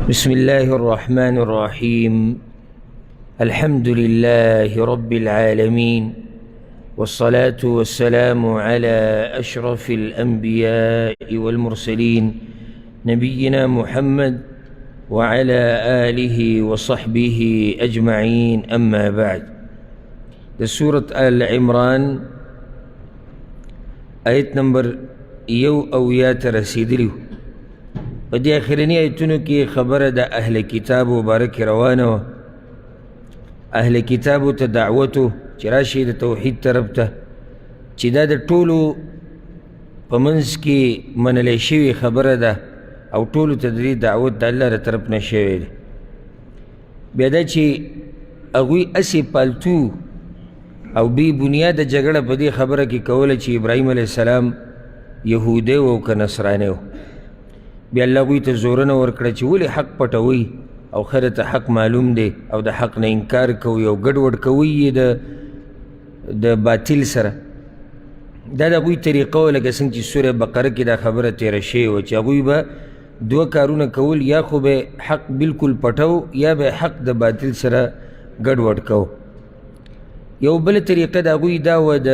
بسم الله الرحمن الرحيم. الحمد لله رب العالمين، والصلاة والسلام على أشرف الأنبياء والمرسلين، نبينا محمد وعلى آله وصحبه أجمعين، أما بعد. د سورة آل عمران آیت نمبر 71 ته رسېدلي. په دې اخرني آیتونو کې خبره د اهل کتابو باره کې روانه وه. اهل کتابو ته دعوت چې راشي د توحید طرف ته، چې دا د ټولو په منځ کې منلی شوې خبره ده او ټولو ته د دې دعوت د الله له طرف نه شوی دی. بیا دا چې هغوی هسې پالتو او بې بنیاده جګړه په دې خبره کې کوله چې ابراهیم علیه السلام یهودی و او که نصرانی و. بیا الله هغوی ته زورنه ورکړه چې ولې حق پټوئ او ښه درته حق معلوم دی او د حق نه انکار کوئ او ګډوډ کوئ یې د باطل سره. دا د هغوی طریقه وه، لکه څنګه چې سوره بقره کې دا خبره تېره شوې وه چې هغوی به دوه کارونه کول، یا خو به حق بالکل پټو یا به حق د باطل سره ګډوډ کو. یو بله طریقه د هغوی دا وه د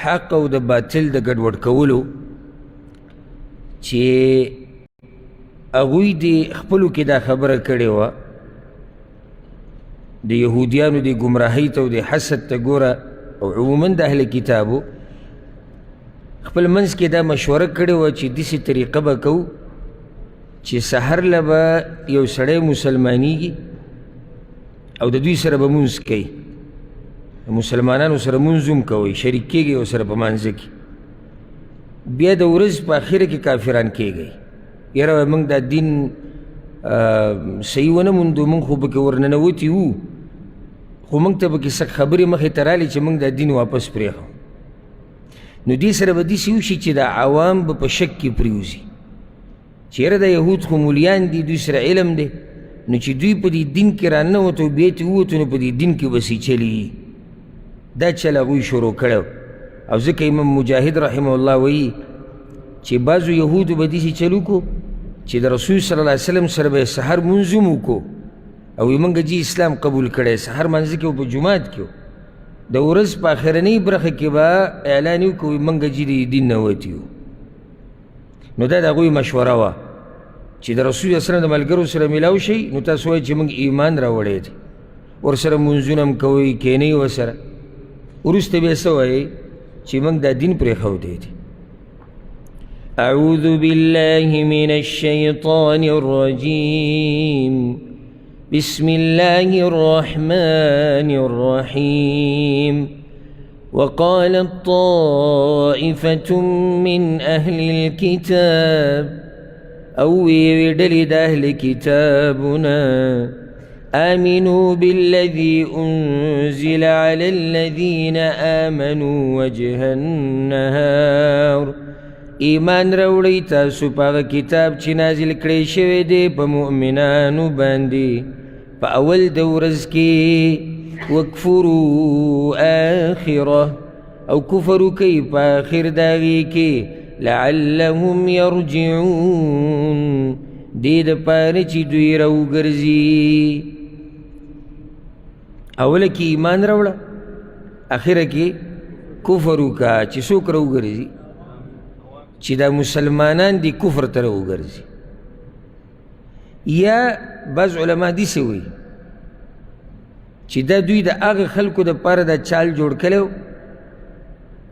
حق او د باطل د ګډوډ کولو چې هغوی دې خپلو کې دا خبره کړې وه، د یهودیانو د ګمراهۍ ته او د حسد ته ګوره، او عموما د اهل کتابو خپل منځ کې دا مشوره کړې وه چې داسې طریقه به کوو چې سحر له به یو سړی مسلمانیږي او د دوی سره به مونځ کوي، مسلمانانو سره مونځ هم کوي، شریک کېږي او سره په مانځه کې، بیا د ورځ په اخره کې کافران کېږي. یاره وایي موږ دا دین صحیح ونه موندو، موږ خو پکې ورننوتي وو، خو موږ ته پکې څه خبرې مخې ته رالې چې موږ دا دین واپس پرېښو. نو دې سره به داسې وشي چې دا عوام به په شک کې پرېوځي چې یاره دا یهود خو مولیان دي، دوی سره علم دی، نو چې دوی په دې دین کې راننوتو بیا ترې ووتو نو په دې دین کې به څه چلي. دا چل هغوی شروع کړی. او ځکه امام مجاهد رحمه الله وایي چې بعضو یهودو به داسې چل وکړو چې د رسول صلی الله علیه وسلم سره به یې سحر مونځ هم وکړو او وایي موږ جي اسلام قبول کړی، سحر مانځه کې په جومات کې د ورځ په آخرنۍ برخه کې به اعلان وکړو وایي موږ جي د دین نه وتي یو. نو دا د هغوی مشوره وه چې د رسول الله سره د ملګرو سره میلاو شئ، نو تاسو وایئ چې موږ ایمان راوړی دی، ورسره مونځونه هم کوئ، کښېنئ ورسره، وروسته بیا څه وایئ چې موږ دا دین پرېښودی دی. أعوذ بالله من الشيطان الرجيم. بسم الله الرحمن الرحيم. وقالت طائفة من أهل الكتاب أو ویډلې د أهل کتابنا آمنوا بالذي أنزل على الذين آمنوا وجه النهار. ایمان راوړئ تاسو په هغه کتاب چې نازل کړی شوی دی په مؤمنانو باندې په اول د ورځ کې، وکفروا آخره، او کفر وکئ په آخر د هغې کې، لعلهم یرجعون، دې دپاره چې دوی راوګرځي. اوله کې ایمان راوړه، اخره کې کفر وکړه چې څوک راوګرځي، چې دا مسلمانان دي کفر ته راوګرځي. یا بعض علما داسې وایي چې دا دوی د هغه خلکو دپاره دا چال جوړ کړی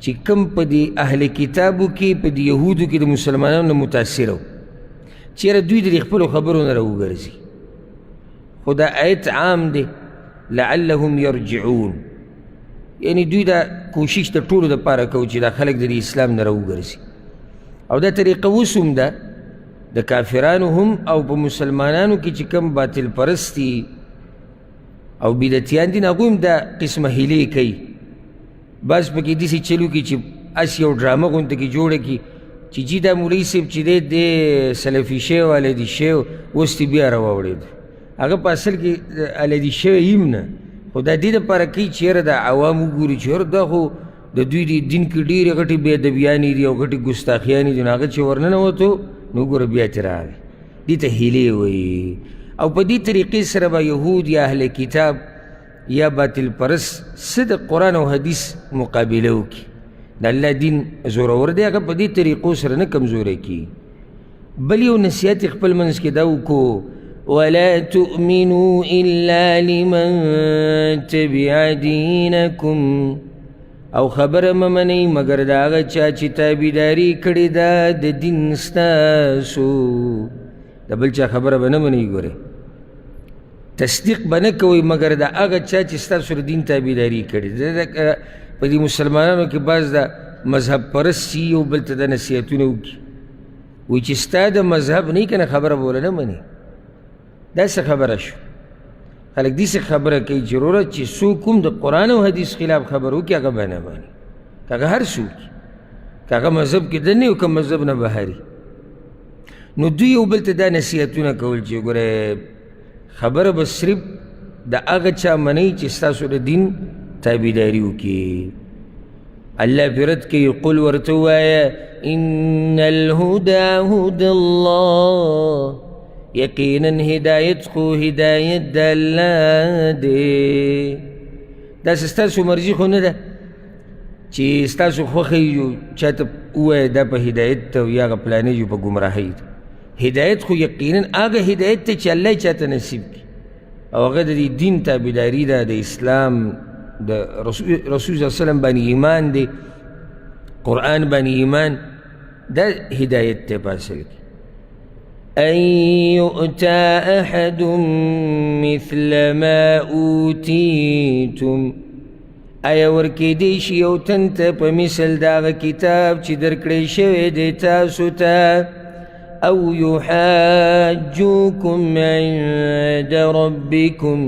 چې کم په دې اهل کتابو کې په دې یهودو کې د مسلمانانو نه متاثر وو، چېرې دوی د خپلو خبرو نه راوګرځي. خو دا آیت عام دی، لعلهم یرجعون، یعنی دوی دا کوشش د ټولو دپاره کوي چې دا خلک د دې اسلام نه راوګرځي. او دا طریقه اوس هم ده د کافرانو هم او په مسلمانانو کې چې کوم باطل پرستي او بدعتیان دي، هغوی هم دا قسمه حیلې کوي. بعض پکې داسې چلو کړي چې هسې یو ډرامه غوندې کې جوړه کړي چې جي دا مولوي صاحب چې دی دی سلفي شی والی دی شی اوس ترې بیا راواوړېد. هغه په اصل کې الدي شوی یم نه، خو دا دې دپاره کوي چې یاره دا عوام وګوري چې یاره دا خو د دوی دې دین کې ډېرې غټې بې ادبیانې دي او غټې ګستاخیانې دي، نو هغه چې ورننوتو نو وګوره بیا ترې راغی. دې ته حیلې وایي. او په دې طریقې سره به یهود یا اهل کتاب یا باطل پرست څه د قرآن او حدیث مقابله وکړي. د الله دین زورور دی، هغه په دې طریقو سره نه کمزوری کیږي. بل یو نصیحت خپل منځ کې دا وکړو، ولا تؤمنوا إلا لمن تبع دینکم، او خبره مه منئ مګر د هغه چا چې تابعداري کړې ده د دین ستاسو. د بل چا خبره به نه منئ، ګورئ تصدیق به نه کوئ مګر د هغه چا چې ستاسو د دین تابعداري کړې ده. په دې مسلمانانو کې بعض د مذهب پرست سي یو بل ته د نصیحتونه وکړي، وایي چې ستا د مذهب نه که نه خبره به وله نه مني. دا څه خبره شو؟ خلک داسې خبره کوي چې وروره چې څوک هم د قرآن او حدیث خلاف خبره وکړي هغه به نه مني، که هغه هر څوک، که هغه مذهب کې دننه او که مذهب نه بهري. نو دوی یو بل ته دا نصیحتونه کول چې ګوره خبره به صرف د هغه چا منئ چې ستاسو د دین تابعداري وکړي. الله پرې رد کوي، قل ورته ووایه إن الهدى هدى الله، یقینا هدایت خو هدایت د الله دی. داسې ستاسو مرضي خو نه ده چې ستاسو خوښه یو چاته ووایه دا په هدایت ته یا هغه پلانې یو په ګمراهۍ ته. هدایت خو یقینا هغه هدایت ته چې الله یې چاته نصیب کړي، او هغه د دې دین تابعداري ده، د اسلام د رسول صلی الله علیه وسلم باندې ایمان دی، قرآن باندې ایمان، دا هدایت دی په اصل کې. أن يؤتى أحد مثل ما أوتيتم، آیا ورکېدی شي یو تن ته په مثل د هغه کتاب چې درکړی شوی دی تاسو ته، او یحاجوکم عند ربکم،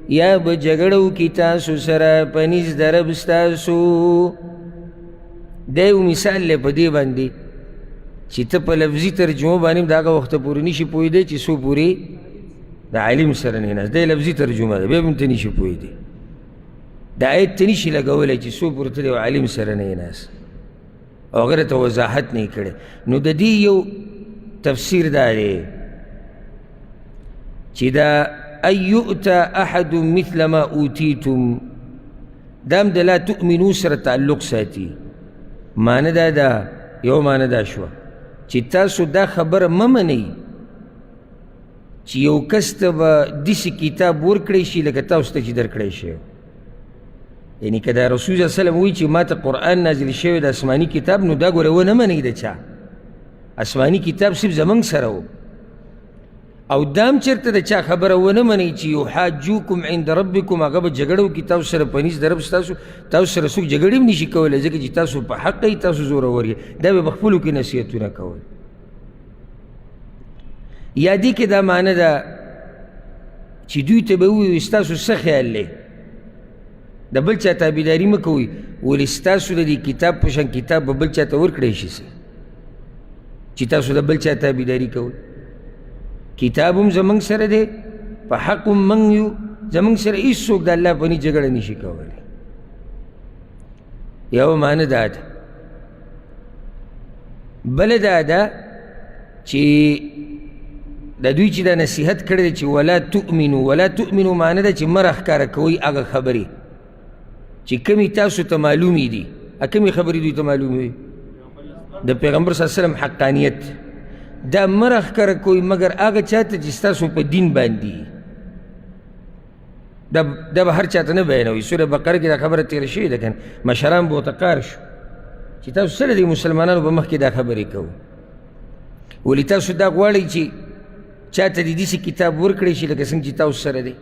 یا به جګړه وکړي تاسو سره په نزد د رب ستاسو. دا یو مثال دی په دې باندې چې ته په لفظي ترجمو باندې هم د هغه وخته پورې نشي پوهېدی چې څو پورې د عالم سره نه ناست دی. لفظي ترجمه ده، بیا به هم ته نشي پوهېدی، د آیت ته نشي لګولی چې څو پورې ته د یو عالم سره نه ناست او هغه ته وضاحت نه کړی. نو د دې یو تفسیر دا دی چې دا أن يؤتى أحد مثل ما أوتيتم، دا هم د لا تؤمنو سره تعلق ساتي. معنی دا ده، یو معنی دا شوه چې تاسو دا خبره مه منئ چې یو کس ته به داسې کتاب ورکړی شي لکه تاسو ته چې درکړی شي. یعنی که دا رسول صلی الله علیه وسلم وایي چې ما ته قرآن نازل شوی د آسماني کتاب، نو دا ګوره ونه منئ د چا، آسماني کتاب صرف زموږ سره و. او دام چېرته د چا خبره ونه منئ چې یحاجوکم عند ربکم، هغه به جګړه وکړي تاسو سره په نزد د رب ستاسو، تاسو سره څوک جګړې هم نشي کولی ځکه چې تاسو په حق یئ، تاسو زورور یئ. دا به په خپلو کې نصیحتونه کول. یا دې کې دا معنی ده چې دوی ته به ووایي ستاسو څه خیال دی، د بل چا تابعداري مه کوئ، ولې ستاسو د دې کتاب په شان کتاب به بل چا ته ورکړی شي څه چې تاسو د بل چا تابعداري کوئ. کتاب هم زموږ سره دی، په حق هم موږ یو، زموږ سره هیڅوک د الله په نیت جګړه نشي کولی. یوه معنی دا ده. بله دا ده چې د دوی چې دا نصیحت کړی دی چې ولا تؤمنو، ولا تؤمنو معنی ده چې مه راښکاره کوئ هغه خبرې چې کومې تاسو ته معلومې دي. کومې خبرې دوی ته معلومې وي؟ د پیغمبر صلی الله علیه وسلم حقانیت. دا مه راښکاره کوئ مګر هغه چا ته چې ستاسو په دین باندې. دا به هر چا ته نه بیانوي. سوره بقره کې دا خبره تېره شوې ده که نه، مشران به ورته قار شو چې تاسو څه د مسلمانانو په مخ کې دا خبرې کوئ، ولې تاسو دا غواړئ چې چا ته دې داسې کتاب ورکړی شي لکه څنګه چې تاسو سره دی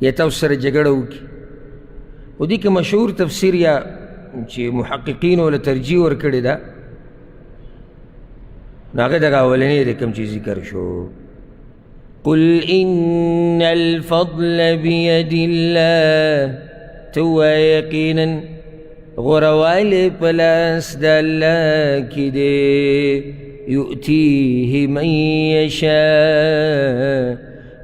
یا تاسو سره جګړه وکړي. خو دې کې مشهور تفسیر یا چې محققینو له ترجیح ورکړې ده، نو هغه دغه اولنی دی کوم چې ذکر شو. قل إن الفضل بيد الله، ته ووایه یقینا غورهوالی په لاس د الله کې دی، یؤتیه من یشاء،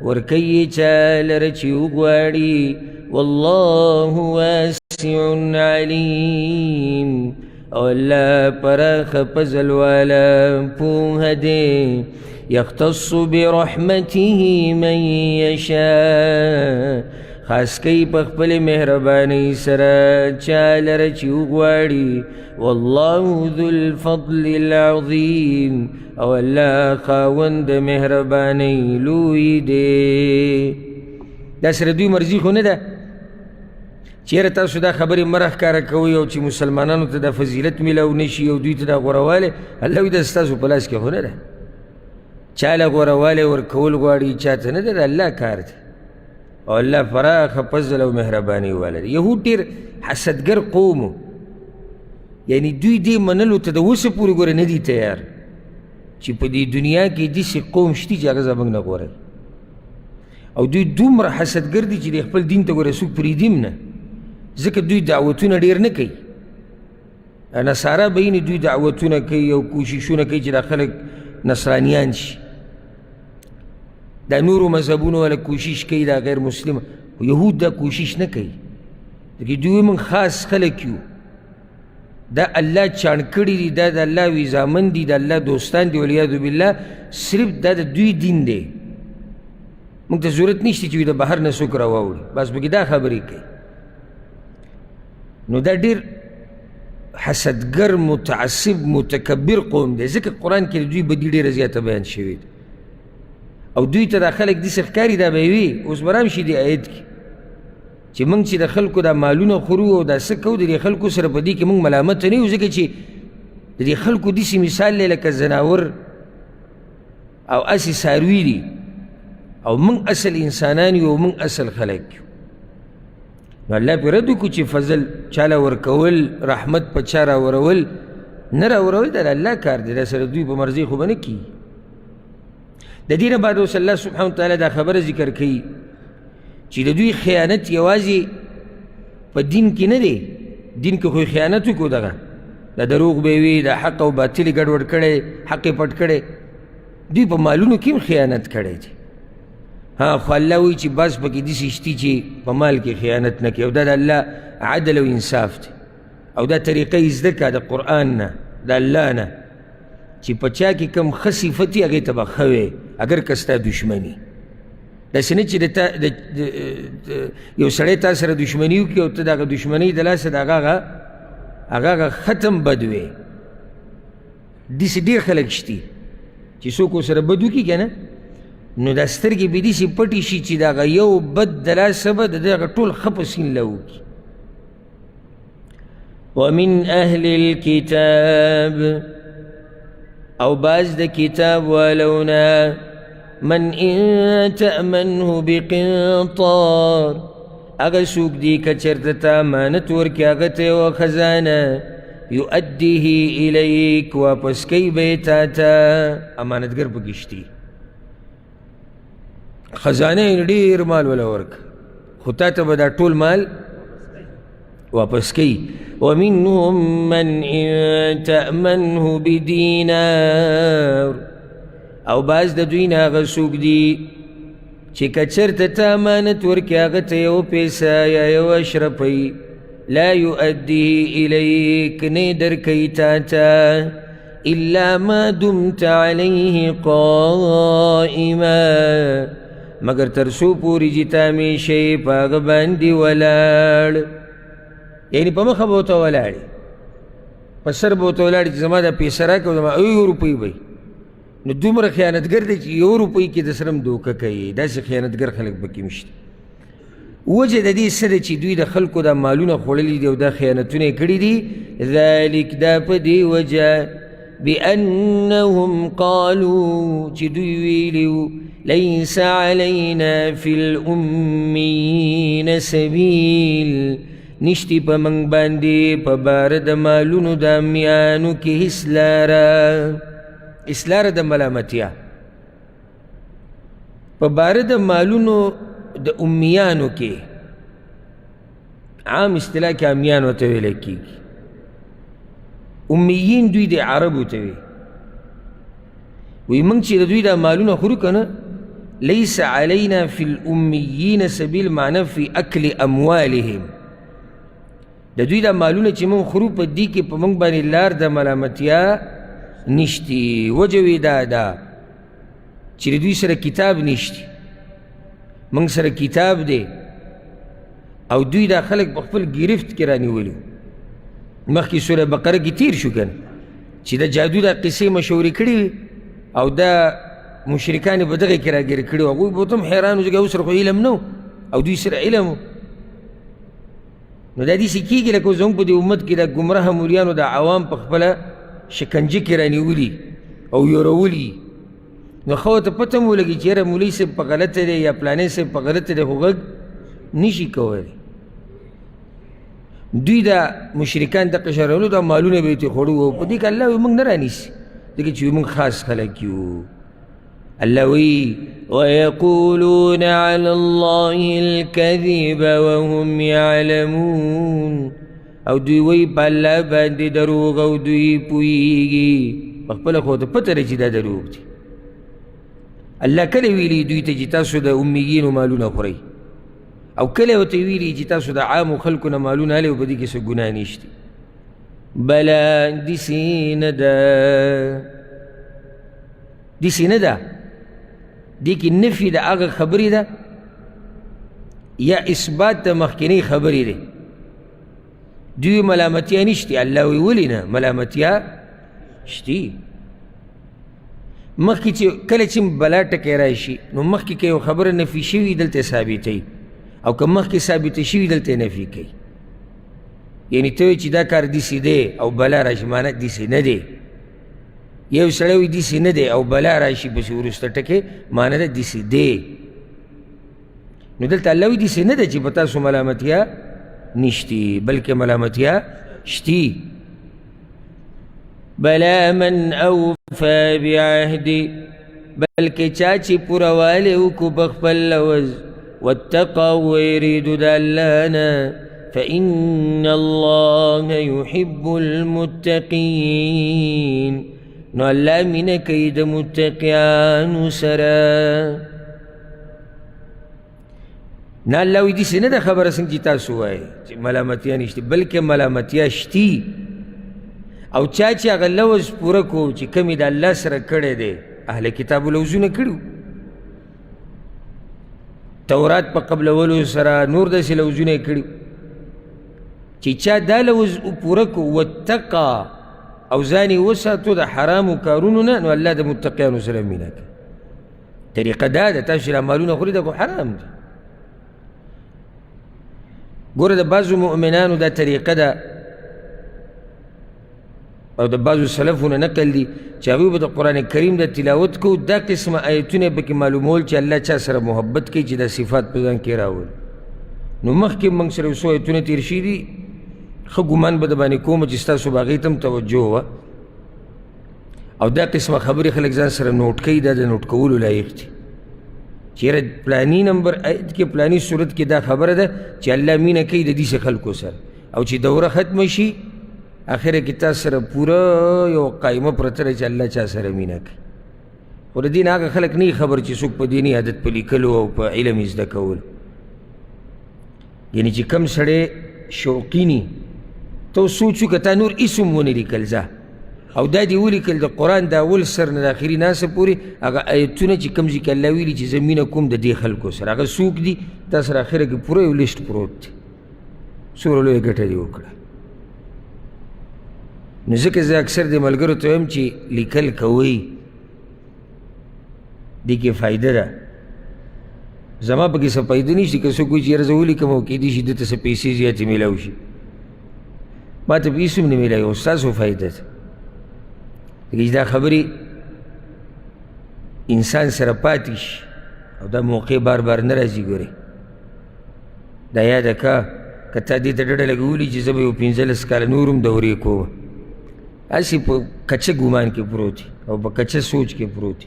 ورکوي چا لره چې وغواړي، والله واسع علیم، او الله پراخه فضل والا پوهه دی. یختص برحمته من یشاء، خاص کوي په خپلې مهربانۍ سره چا لره چې وغواړي. والله ذو الفضل العظیم، او الله خاوند مهربانۍ لوی دی. دا سره دوی مرضي خو نه ده چېرې تاسو دا خبرې مه راښکاره کوئ او چې مسلمانانو ته دا فضیلت میلاو نه شي او دوی ته دا غورهوالی. الله وایي دا ستاسو په لاس کې خو نه ده. چا له غورهوالی ورکول غواړي چا ته نه ده، د الله کار دی. او الله فراخه فضل او مهرباني والا دی. یهود ډېر حسدګر قوم و، یعنی دوی دې منلو ته د اوسه پورې ګوره نه دي تیار چې په دې دنیا کې داسې قوم شتي چې هغه زموږ نه غوره. او دوی دومره حسدګر دي چې د خپل دین ته ګوره څوک پرېږدي هم نه، ځکه دوی دعوتونه ډېر نه کوي. نصارا به یې دوی دعوتونه کوي او کوششونه کوي چې دا خلک نصرانیان شي، دا نورو مذهبونو والا کوشش کوي، دا غیر مسلم. یهود دا کوشش نه کوي، ځکه دوی موږ خاص خلک یو، دا الله چاڼ کړي دي، دا د الله ویزامن دي، د الله دوستان دي، والعیاذ بالله. صرف دا د دوی دین دی، موږ ته ضرورت نشته چې د بهر نه څوک راواوړي، بس پکې دا خبرې کوي. نو دا ډېر حسدګر متعصب متکبر قوم دی، ځکه قرآن کې د دوی بدي ډېره زیاته بیان شوې ده. او دوی ته دا خلک داسې ښکاري، دا به یې وي اوس به رام شي دې آیت کې چې موږ چې د خلکو دا مالونه خورو او دا څه کوو، د دې خلکو سره په دې کې موږ ملامت نه یو، ځکه چې د دې خلکو داسې مثال دی لکه ځناور او هسې څاروي دي، او موږ اصل انسانان یو او موږ اصل خلک یو. نو الله پرې رد وکړو چې فضل چاله ورکول، رحمت په چا راورول نه راورول، دا د الله کار دی، دا سره دوی په مرضي خو به نه کېږي. د دې نه بعد اوس الله سبحانه وتعالی دا خبره ذکر کوي چې د دوی خیانت یوازې په دین کې نه دی، دین کې خو یې خیانت وکړو، دغه د دروغ به وي، د حق او باطل یې ګډوډ کړی، حق یې پټ کړی، دوی په مالونو کې هم خیانت کړی دی. ها خو الله وایي چې بعض پکې داسې شتي چې په مال کې خیانت نه کوي، او دا د الله عدل او انصاف دی، او دا طریقه یې زده کړه د قرآن نه، د الله نه، چې په چا کې کوم ښه صفت وي هغې ته به ښه وې اګر که ستا دښمني. داسې نه چې یو سړی تا سره دښمني وکړي او ته د هغه دښمنۍ د لاسه د هغه هغه ختم بد وې. داسې ډېر خلک شتي چې څوک ورسره بد وکړي که نه، نو دا سترګې به داسې پټې شي چې د هغه یو بد د لاسه به د ده هغه ټول ښه په سین لا وکړي. ومن اهل الكتاب، او باز د کتاب والونا، من ان تأمنه بقنطار، هغه څوک دی که چېرته تا امانت ورکړي هغه ته یوه خزانه، یؤدیه الیک، واپس کوي به یې تا ته. امانتګر پکې شتي، خزانه یې ډېر مال وله ورکړه، خو تا ته به دا ټول مال واپس کوي. ومنهم من ان تأمنه بدینار، او بعض د دوی نه هغه څوک دي چې که چېرته ته امانت ورکړې هغه ته یوه پیسه یا یوه اشرفۍ، لا یؤدیه الیک، نه یې درکوي تا ته، الا ما دمت علیه قائما، مګر تر څو پورې چې تا همیشه یې په هغه باندې ولاړ، یعنې په مخه به ورته ولاړ یې، په سر به ورته ولاړ چې زما دا پیسه راکړه او زما یو روپۍ به وي. نو دومره خیانتګر دی چې یو روپۍ کې د سره هم دوکه کوي. داسې خیانتګر خلک پکې هم شته. وجه د دې څه ده چې دوی د خلکو دا مالونه خوړلي دي او دا خیانتونه یې کړي دي؟ ذلک، دا په دې وجه، بأنهم قالوا، چې دوی ویلي وو، لیس علینا فی الأمیین سبیل، نشتي په موږ باندې په باره د مالونو د امیانو کې هیڅ لاره، هیڅ لاره د ملامتیا په باره د مالونو د امیانو کې، عام اصطلاح کې امیانو ته ویل کېږي. امیین دوی د عربو ته وي. وایي موږ چې د دوی دا مالونه خورو که نه، لیس علینا فی الامیین سبیل، معنی فی اکل اموالهم، د دوی دا مالونه چې موږ خورو په دې کې په موږ باندې لار د ملامتیا نشتي. وجه وي دا ده چې د دوی سره کتاب نشته، موږ سره کتاب دی، او دوی دا خلک په خپل گرفت کې رانیولي. مخکې سوره بقره کې تیر شو که نه چې د جادو دا قصې مشهورې کړې وې او دا مشرکان یې په دغې کې راګیر کړي وو. هغوی به ورته هم حیران وو، ځکه هغوی سره خو علم نه او دوی سره علم و. نو دا داسې کېږي لکه زموږ په دې امت کې د ګمراه مولیانو د عوام په خپله شکنجه کې رانیولي او یورولي. نو ښه ورته پته هم ولګي چې یاره مولوي صاحب په غلطه دی یا پلانی صاحب په غلطه دی، خو غږ نشي کولی. دوی دا مشرکان دقه شان راولو، دا مالونه به یې ترې خوړو. په دې کې الله وایي موږ نه رانیسي، ځکه چې موږ خاص خلک یو. الله وی ويقولون على الله الكذب وهم يعلمون، او دوی وی په الله باندې دروغ او دوی پوهېږي. په خپله خو ورته پته ده چې دا دروغ دي. الله کله ویلي دوی ته چې تاسو د امیینو مالونه خورئ، او کله ورته ویلي چې تاسو د عامو خلکو نه مالونه اخلئ او په دې کې څه ګناه نشته. بله داسې نه ده، داسې نه ده. دې کې نفي د هغه خبرې ده یا اثبات د مخکنۍ خبرې دی. دوی ملامتیا نشته. الله وایي ولې نه ملامتیا شتي. مخکې چې کله چې بلا ټکی راشي نو مخکې که یو خبره نفي شوي دلته ثابتوي، او که مخکې ثابته شوي دلته نفي کوي. یعنې ته وایې چې دا کار داسې دی او بلا راشي، معنی داسې نه دی. یو سړی وایي داسې نه دی او بلا راشي پسې وروسته ټکی، معنی ده داسې دی. نو دلته الله وایي داسې نه ده چې په تاسو ملامتیا نشتي، بلکې ملامتیا شتي. بلا من اوفا بعهدي، بلکې چا چې پوره والی وکړو په خپل لوظ، واتقى ویرېدو د الله نه، فإن الله يحب المتقين. نو الله مینه کوي د متقیانو سره. نه الله وایي داسې نه ده خبره څنګه چې تاسو وایئ چې ملامتیا نشته، بلکې ملامتیا شتي. او چا چې هغه لوظ پوره کړو چې کوم یې د الله سره کړی دی، اهل کتابو لوظونه کړي، تورات په قبلولو سره نور داسې لوظونه یې کړي، چې چا دا لوظ پوره کړو واتقا او ځان یې وساتو د حرامو کارونو نه، نو الله د متقیانو سره مینه کوي. طریقه دا ده، تاسو چې دا مالونه خوري دا خو حرام دي. ګوره د بعضو مؤمنانو دا طریقه ده او د بعضو سلفو نه نقل دي چې هغوی به د قرآن کریم د تلاوت کو دا قسمه آیتونه یې پکې معلومول چې الله چا سره محبت کوي چې دا صفات په ځان کې راولي. نو مخکې موږ سره یو څو آیتونه تېر شوي دي، ښه ګمان به د باندې کوم چې ستاسو به هغې ته هم توجه وه. او دا قسمه خبرې خلک ځان سره نوټ کوي، دا د نوټ کولو لایق دي چې یاره پلاني نمبر آیت کې پلاني صورت کې دا خبره ده چې الله مینه کوي د داسې خلکو سره، او چې دوره ختمه شي اخره کې تا سره پوره یو قایمه پرته ده چې الله چا سره مینه کوي. خو د دې نه هغه خلک نه خبر چې څوک په دیني عادت په لیکلو او په علم یې زده کولو، یعنې چې کم سړی شوقي ني ته سوچ وکړه تا نور هېڅ هم ونه لیکل ځه، او دا دې ولیکل د قرآن د اول سر نه د اخري ناسه پورې هغه ایتونه چې کوم ځای کې الله ویلي چې زه مینه کوم د دې خلکو سره، هغه څوک دي تا سره اخره کې پوره یو لیست پروت دی. څومره لویه ګټه دې وکړه. نو ځکه زه اکثر د ملګرو ته وایم چې لیکل کوئ، دې کې فایده ده. زما پکې څه فایده نشته که څوک وایي چې یاره زه ولیکم او کېدای شي ده ته څه پیسې زیاتې میلاو شي، ما ته په هېڅ هم نه میلاوي، خو ستاسو فایده ده. ځکه چې دا خبرې انسان سره پاتې شي او دا موقع بار بار نه راځي. ګورې دا یاده که که تا دې ته ډډه لګولي چې زه به یو 15 کاله نور هم دورې کوم، هسې په کچه ګمان کې پروت او په کچه سوچ کې پروت.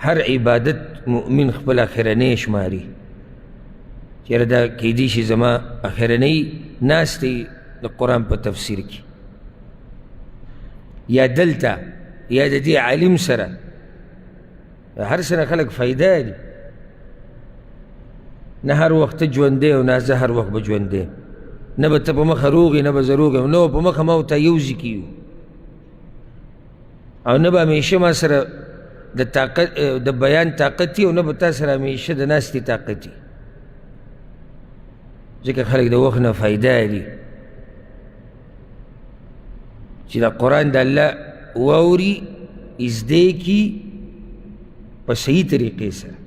هر عبادت مؤمن خپل اخرنی شماري، چېرې دا کیدی شي زما اخرنۍ ناستې د قرآن په تفسیر کې، یا دلته یا د دې عالم سره، هر څه نه خلک فایده دي. نه هر وخت ته ژوندی او نه زه هر وخت به ژوندی، نه به ته په مخه روغ یې نه به زه روغ یم، نه به په مخه ما او تا یو ځای کې یو، او نه به همیشه ما سره د طاقت د بیان طاقت او نه به تا سره همیشه د ناستې طاقت، ځکه خلک د وخت نه فایده لري چې دا قرآن د الله واوري، زده کړي په صحیح طریقې سره.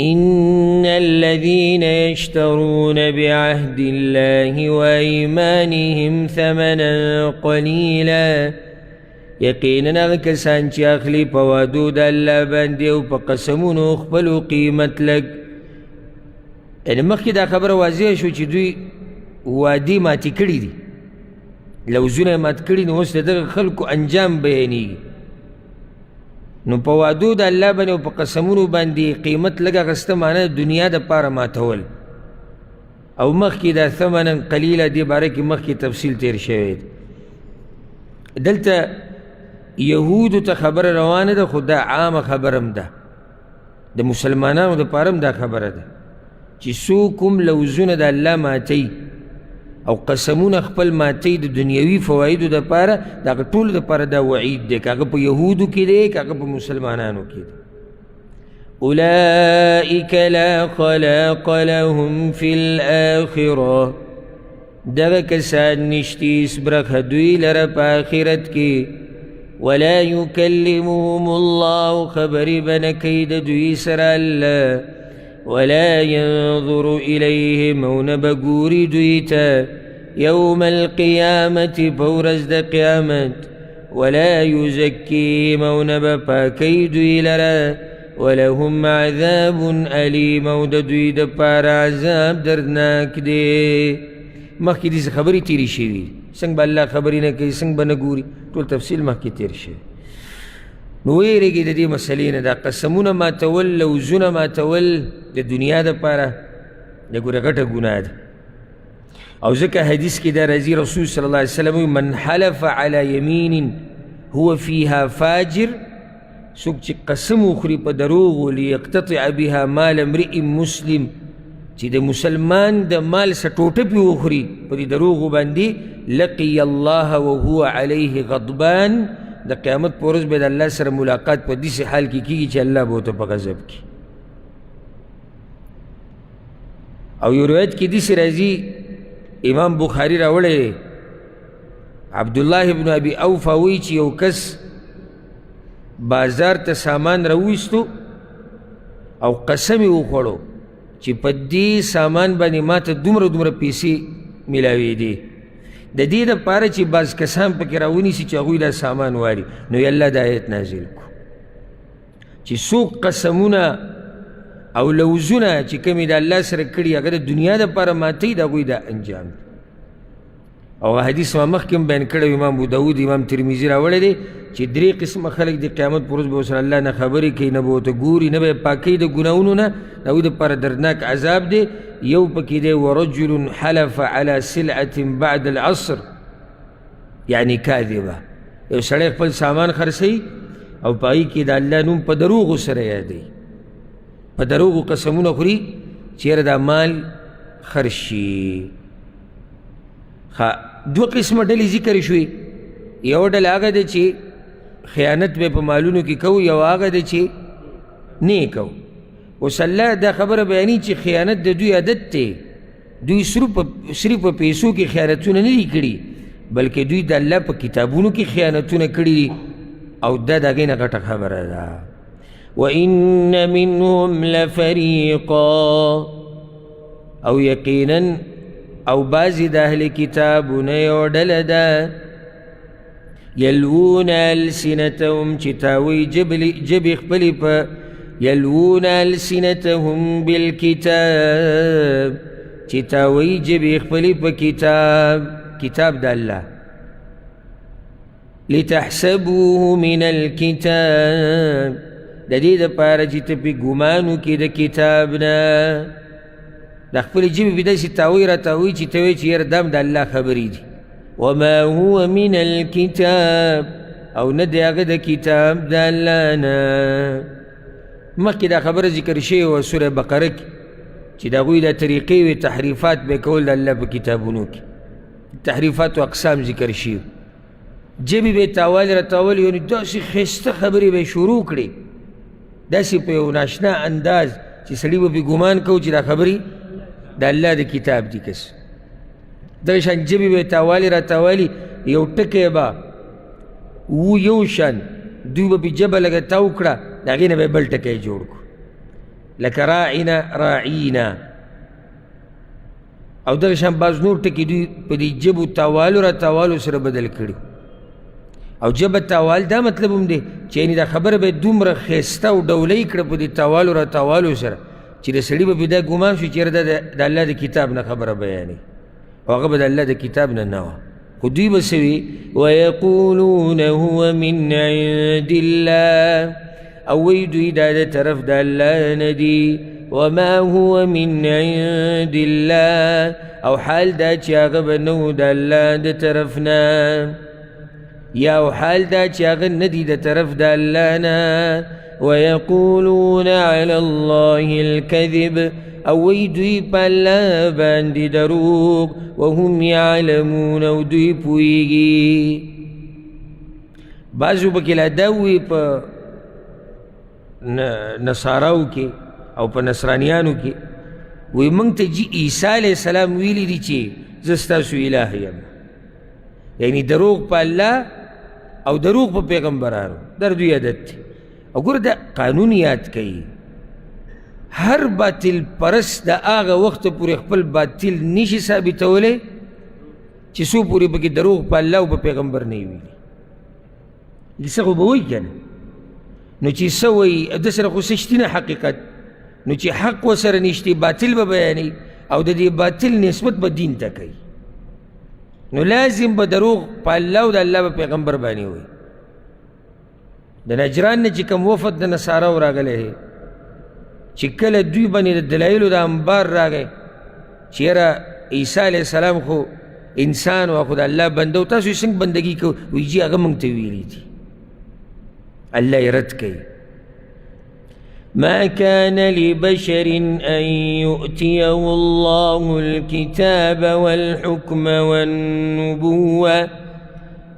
إن الذين يشترون بعهد الله وأيمانهم ثمنا قليلا، یقینا هغه کسان چې اخلي په وعدو د الله باندې او په قسمونو خپلو قیمت لږ. یعنې مخکې دا خبره واضح شو چې دوی وعدې ماتې کړي دي، لوزونه یې مات کړي، نو اوس د دغه خلکو انجام بیانېږي. نو په وعدو د الله باندې او په قسمونو باندې قیمت لږ اخیسته معنی د دنیا دپاره ماتول. او مخکې دا ثمنا قلیله دې باره کې مخکې تفصیل تیر شوی دی. دلته یهودو ته خبره روانه ده، خو دا عامه خبره هم ده، د مسلمانانو دپاره هم دا خبره ده چې څوک هم لوزونه د الله ماتوي او قسمونه خپل ماتوي د دنیوي فوایدو دپاره، د هغه ټولو دپاره دا وعید دی، که هغه په یهودو کې دی که هغه په مسلمانانو کې دی. أولئك لا خلاق لهم في الآخرة، دغه کسان نشتي هېڅ برخه دوی لره په آخرت کې. ولا يكلمهم الله، خبرې به نه کوي د دوی سره الله. ولا ينظر إليهم، او نه به ګوري دوی ته يوم القيامة په ورځ د قیامت. ولا يزكيهم، او نه به پاکوي دوی لره. ولهم عذاب أليم، او د دوی دپاره عذاب دردناک دی. مخکې داسې خبرې تېرې شوي، څنګه به الله خبرې نه کوي، څنګه به نه ګوري، ټول تفصیل مخکې تېر شوی. نو ویرېږئ د دې مسلې نه، دا قسمونه ماتول، لوزونه ماتول د دنیا دپاره د ګوره غټه ګناه ده. او ځکه حدیث کې دا راځي، رسول صلی الله علیه وسلم من حلف علی یمین هو فیها فاجر، څوک چې قسم وخوري په دروغو لیقتطع بها مال امرئ مسلم، چې د مسلمان د مال څه ټوټه پې وخوري په دې دروغو باندې، لقي الله وهو علیه غضبان، د قیامت په ورځ به د الله سره ملاقات په داسې حال کې کېږي چې الله به ورته په غضب کړي. او یو روایت کې داسې راځي، امام بخاري راوړی دی، عبدالله ابن ابي اوفا وایي چې یو کس بازار ته سامان راوویستو او قسم یې وخوړو چې په دې سامان باندې ما ته دومره دومره پیسې میلاوېدې، د دې دپاره چې بعض کسان پکې راونیسي چې هغوی دا سامان واري. نو یې الله دا آیت نازل کړو چې څوک قسمونه او لوزونه چې کومې د الله سره کړي هغه د دنیا دپاره ماتوي، د هغوی دا انجام دی. او حدیث ما مخکې هم بیان کړی، امام ابوداود امام ترمذي راوړی دی چې درې قسمه خلک د قیامت پر ورځ به ورسره الله نه خبرې کوي، نه به ورته ګوري، نه به یې پاکوي د ګناهونو نه، د هغوی دپاره دردناک عذاب دی. یو پکې دی ورجل حلف علی سلعة بعد العصر یعنی کاذبه، یو سړی خپل سامان خرڅوي او په هغې کې د الله نوم په دروغو سره یادوي، په دروغو قسمونه خوري چې یاره دا مال خرڅ شي. دوه قسمه ډلې ذکر شوې، یو ډله هغه ده چې خیانت به په مالونو کې کوو، یو هغه ده چې نه یې کوو. اوس الله دا خبره بیانوي چې خیانت د دوی عادت دی، دوی صرف په پیسو کې خیانتونه نه دي کړي، بلکې دوی د الله په کتابونو کې خیانتونه کړي دي، او دا د هغې نه غټه خبره ده. وإن منهم لفریقا، او یقینا او بعضې د اهل کتابونه یو ډله ده، یلوون السنتهم، چې تاوی ژبې خپلې په یلوون السنتهم بالکتاب، چې تاوی ژبې خپلې په کتاب، کتاب د الله، لتحسبوه من الكتاب، د دې دپاره چې ته پې ګمان وکړې د کتاب نه. د خپلې ژبې پې داسې تاوی راتاوی چې ته وایې چې یاره دا هم د الله خبرې دي. وما هو من الكتاب، او نه دی هغه د کتاب د الله نه. مخکې دا خبره ذکر شوې وه سوره بقره کې چې د هغوی دا طریقې وې، تحریفات به کول د الله په کتابونو کې، تحریفاتو اقسام ذکر شوي. ژبې به یې تاوالې راتاولې، یعنې داسې ښایسته خبرې به یې شروع کړې، داسې په یو ناشنا انداز چې سړي به پرې ګمان کوو چې دا خبرې د الله د کتاب دي. کس دغه شان ژبې به یې تاوالې راتاوالي، یو ټکی به و یو شان دوی به پرې ژبه لږه تاو کړه، د هغې نه به یې بل ټکی جوړ کړو، لکه راعینا راعینا. او دغه شان بعض نور ټکي دوی په دې ژبو تاوالو را تاوالو سره بدل کړي. او ژبه تاوال دا مطلب هم دی چې یعنې دا خبره به یې دومره ښایسته او ډولۍ کړه په دې تاوالو را تاوالو سره چې د سړي به پرې دا ګمان شو چې یاره دا د الله د کتاب نه خبره بیانوي، او هغه به د الله د کتاب نه نه وه. خو دوی به څه وي؟ ویقولون هو من عند الله، او وایي دوی دا د طرف د الله نه دي. وما هو من عند الله، او حال دا چې هغه به نه و د الله د طرف نه، یا او حال دا چې هغه نه دي د طرف د الله نه. ویقولون علی الله الكذب، او وایي دوی په الله باندې دروغ، وهم یعلمون، او دوی پوهېږي. بعضو پکې لا دا ووایي په نصاراو کې او په نصرانیانو کې، وایي موږ ته جي عیسی علیه السلام ویلي دي چې زه ستاسو اله یم، یعنی دروغ په الله او دروغ په پیغمبرانو، دا د دوی عادت دی. او ګوره دا قانون یاد کوي، هر باطل پرست د هغه وخته پورې خپل باطل نشي ثابتولی چې څو پورې پکې دروغ په الله او په پیغمبر نه ویلي. څه خو به وایي که نه، نو چې څه وایي ده سره خو څه شتي نه حقیقت، نو چې حق ورسره نشتي باطل به بیانوي او د دې باطل نسبت به دین ته کوي، نو لازم به دروغ په الله او د الله په پیغمبر باندې وایي. د نجران نه چې کوم وفد د نصاراو راغلی دی، چې کله دوی باندې د دلایلو د انبار راغی چې یاره عیسی علیه السلام خو انسان و، خو د الله بنده و، تاسو یې څنګه بندګي کوئ؟ وایي جي هغه موږ ته ویلي دي. الله یې رد کوي. ما كان لبشر أن يؤتيه الله الكتاب والحكم والنبوة،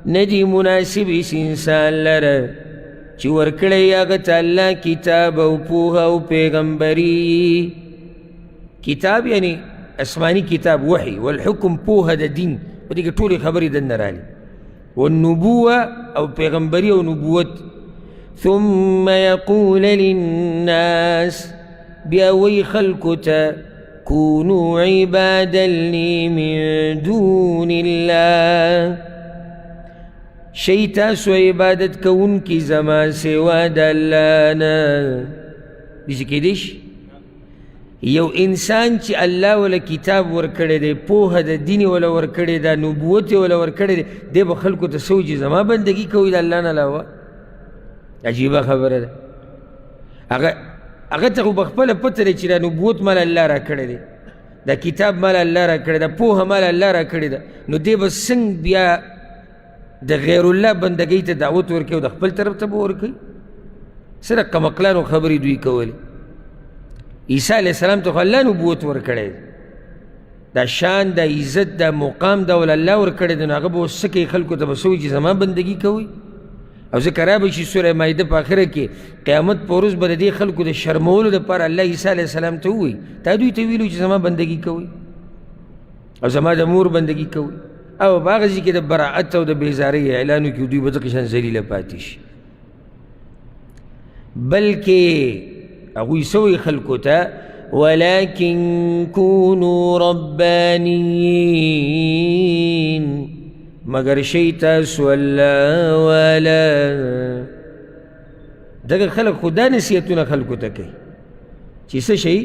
ندي مناسب انسان لره چې ورکړی هغه ته الله کتاب او پوهه او پیغمبري. کتاب یعنی آسماني کتاب وحي، والحکم پوهه د دین، په دې کې ټولې خبرې دننه رالي، والنبوة او پیغمبري او نبوت. ثم يقول للناس، بیا وایي خلکو ته كونوا عبادا لي من دون الله، شئ تاسو عبادت کوونکي زما سوا د الله نه. داسې کېدی شي یو انسان چې الله وله کتاب ورکړی دی، پوهه د دین یې وله ورکړې ده، نبوت یې وله ورکړی دی، دی به خلکو ته څه وایي چې زما بندګي کوئ د الله نه علاوه؟ عجیبه خبره ده. هغه ته خو به خپله پته دی چې دا نبوت مال الله راکړی دی، دا کتاب مال الله راکړی ده، پوهه مال الله راکړې ده، نو دی به څنګه بیا د غیر الله بندګۍ ته دعوت ورکوي او د خپل طرف ته به ورکوي؟ څه د قمقلانو خبرې دوی کولې. عیسی علیه السلام ته خو الله نبوت ورکړی دی، دا شان، دا عزت، دا مقام دا ول الله ورکړی دی، نو هغه به اوس څه کوي؟ خلکو ته به څه وایي چې زما بندګي کوئ؟ او ځکه را به شي سوره مائده په آخره کې قیامت په ورځ به د دې خلکو د شرمولو دپاره الله عیسی علیه السلام ته ووایي تا دوی ته ویلو چې زما بندګي کوئ او زما د مور بندګي کوئ، او په هغه ځای کې د براعت او د بېزارۍ اعلان وکړي، دوی به دغه شان ذلیله پاتې شي. بلکې هغوی څه وایي خلکو ته؟ ولكن كونوا ربانيين، مګر شئ تاسو الله والا. دغه خلک خو دا نصیحتونه خلکو ته کوي چې څه شئ؟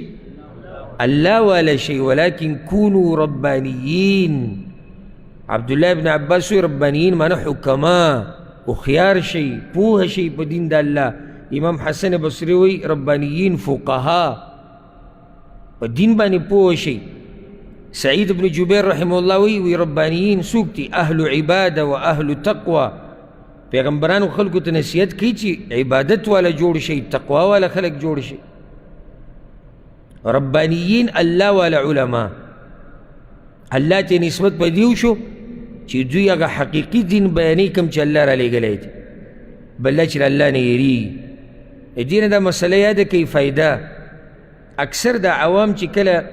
الله والا شئ. ولكن كونوا ربانيين. عبدالله ابن عباس وایي ربانيين معنی حکما، هوښیار شئ، پوهه شئ په دین د الله. امام حسن بصري وایي ربانيين فقها، په دین باندې پوه شئ. سعید بن جبیر رحمه الله وایي وی ربانیین څوک دي؟ اهل عباده و اهل تقوا. پیغمبرانو خلکو ته نصیحت کوي چې عبادت والا جوړ شئ، تقوا والا خلک جوړ شئ. ربانیین الله والا علما، الله ته نسبت په دې وشو چې دوی هغه حقیقي دین بیانوي کوم چې الله رالیږلی دی، بل دا چې له الله نه یریږي. د دې نه دا مسله یاده کوي فایده. اکثر دا عوام چې کله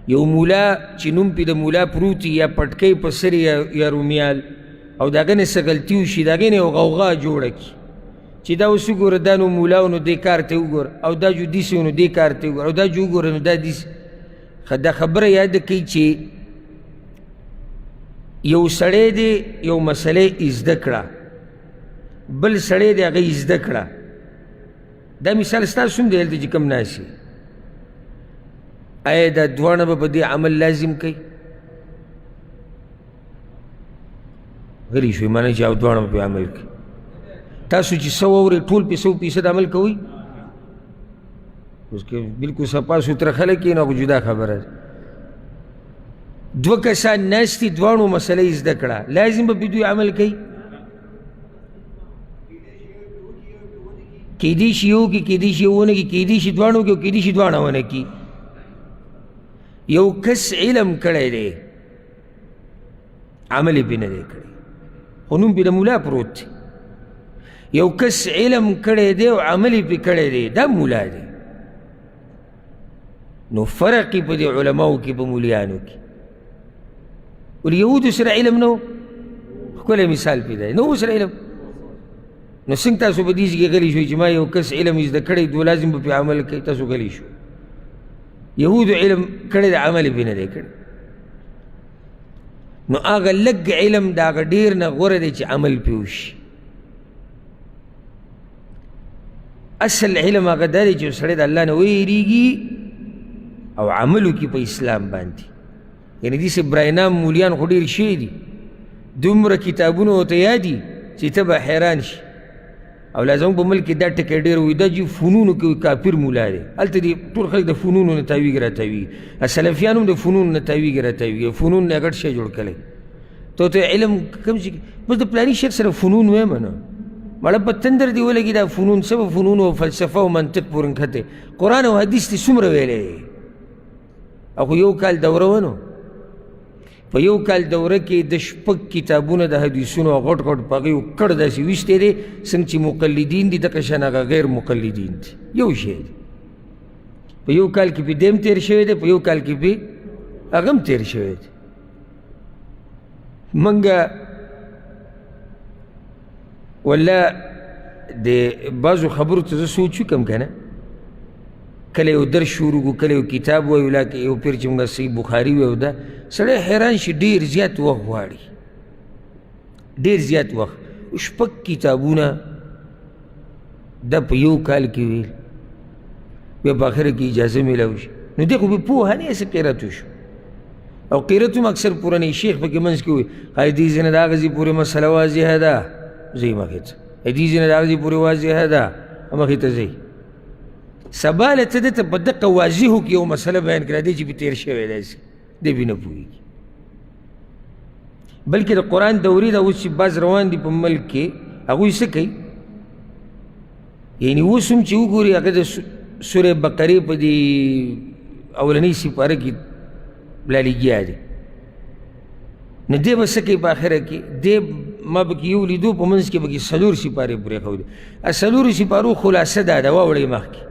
یو مولا چې نوم پې د مولا پروت یا پټکی په سر یا رومیال او د هغه نه څه غلطي وشي، د هغې نه یو غوغا جوړه کړي چې دا اوس وګوره دا نو مولا و نو دې کار ته وګوره، او دا جو داسې و نو دې کار ته وګوره، او دا جو وګوره نو دا داسې. دا خبره یاده کوي چې یو سړی دی یو مسله یې زده کړه، بل سړی دی هغه یې زده کړه. دا مثال ستاسو هم دی هلته چې کوم ناست یې، آیا دا دواړه به په دې عمل لازم کوي؟ غلي شوئ، معنی چې او دواړه به پرې عمل کوي. تاسو چې څه واورئ ټول پې سو فیصد عمل کوئ؟ اوس که بلکل صفا سوتره خلک یې نو هغه جدا خبره ده. دوه کسان ناست دي، دواړو مسله یې زده کړه، لازم به پې دوی عمل کوي؟ کیدی شي یو کې، کیدی شي ونه کړي، کیدی شي دواړو کې، او کیدی شي دواړه ونه کړي. یو کس علم کړی دی، عمل یې پرې نه دی کړی، خو نوم پرې د مولا پروت دی. یو کس علم کړی دی او عمل یې پرې کړی دی، دا مولا دی. نو فرق یې په دې علماو کې، په مولیانو کې. ولې یهودو سره علم نه و؟ ښکلی مثال پرې دی، نه و سره علم. نو څنګه تاسو په دې ځای کې غلي شوئ چې ما یو کس علم زده کړی، دوه لازم به پرې عمل کوي؟ تاسو غلي شوئ. یهودو علم کړی دی، عمل یې پرې نه دی کړی. نو هغه لږ علم د هغه ډېر نه غوره دی چې عمل پرې وشي. اصل علم هغه دا دی چې سړی د الله نه ویریږي او عمل وکړي په اسلام باندې. یعنې داسې برای نام مولیان خو ډېر شوي دي، دومره کتابونه ورته یاد دي چې ته به حیران شي. او لا زموږ په ملک کې دا ټکی ډېر وایي، دا چې فنونو کې کافر مولا دی، هلته دي ټول خلک د فنونو نه تاویږي راتاویږي، سلفیان هم د فنونو نه تاویږي راتاویږي، فنون نه غټ شی جوړ کړی. ته ته علم کوم چې بس د پلاني شیخ سره فنون وایم نو مړه په تندر دې ولګي، دا فنون څه به فنون او فلسفه او منطق پورې نښتی، قرآن او حدیث دې څومره ویلی دی؟ او خو یو کال دوره وه، نو په یو کال دوره کې د شپږ کتابونه د حدیثونو غټ غټ په هغې کړ داسې ویشتی دی، څنګه چې مقلدین دي دغه شان هغه غیر مقلدین دي، یو شی دی. په یو کال کې پې دی هم تېر شوی دی، په یو کال کې پې هغه هم تېر شوی دی. موږ والله د بعضو خبرو ته زه سوچ وکړم که نه، کله یو درس شروع کړو، کله یو کتاب وایو، لکه یو پیر چې موږ صحیح بخاري وایو، دا سړی حیران شي، ډېر زیات وخت غواړي، ډېر زیات وخت. شپږ کتابونه دا په یو کال کې ویل، بیا په آخره کې اجازه میلاو شي. نو دی خو بې پوهه نه هسې قیرت وشو، او قیرت هم اکثر پوره نه. شیخ پکې منځ کې وایي ښایي دې ځای نه د هغه ځای پورې مسله واضحه ده، ځئ مخې ته، دې ځای نه د هغه ځای پورې واضحه ده، مخې ته ځئ. سبا له ته ده ته په دقه واضحو کې یو مسله بیان کړه، دی چې پرې تېر شوی داسې دی پرې نه پوهېږي. بلکې د قرآن دورې دا اوس چې بعض روان دي په ملک کې، هغوی څه کوي؟ یعنې اوس هم چې وګوري هغه د سورې بقرې په دې اولنۍ سپاره کې لا لګیا دی. نو دی به څه کوي په آخره کې؟ دی ما پکې یو لیدو په منځ کې پکې څلور سپارې پرېښودې. څلورو سپارو خلاصه دا ده، واوړئ مخکې،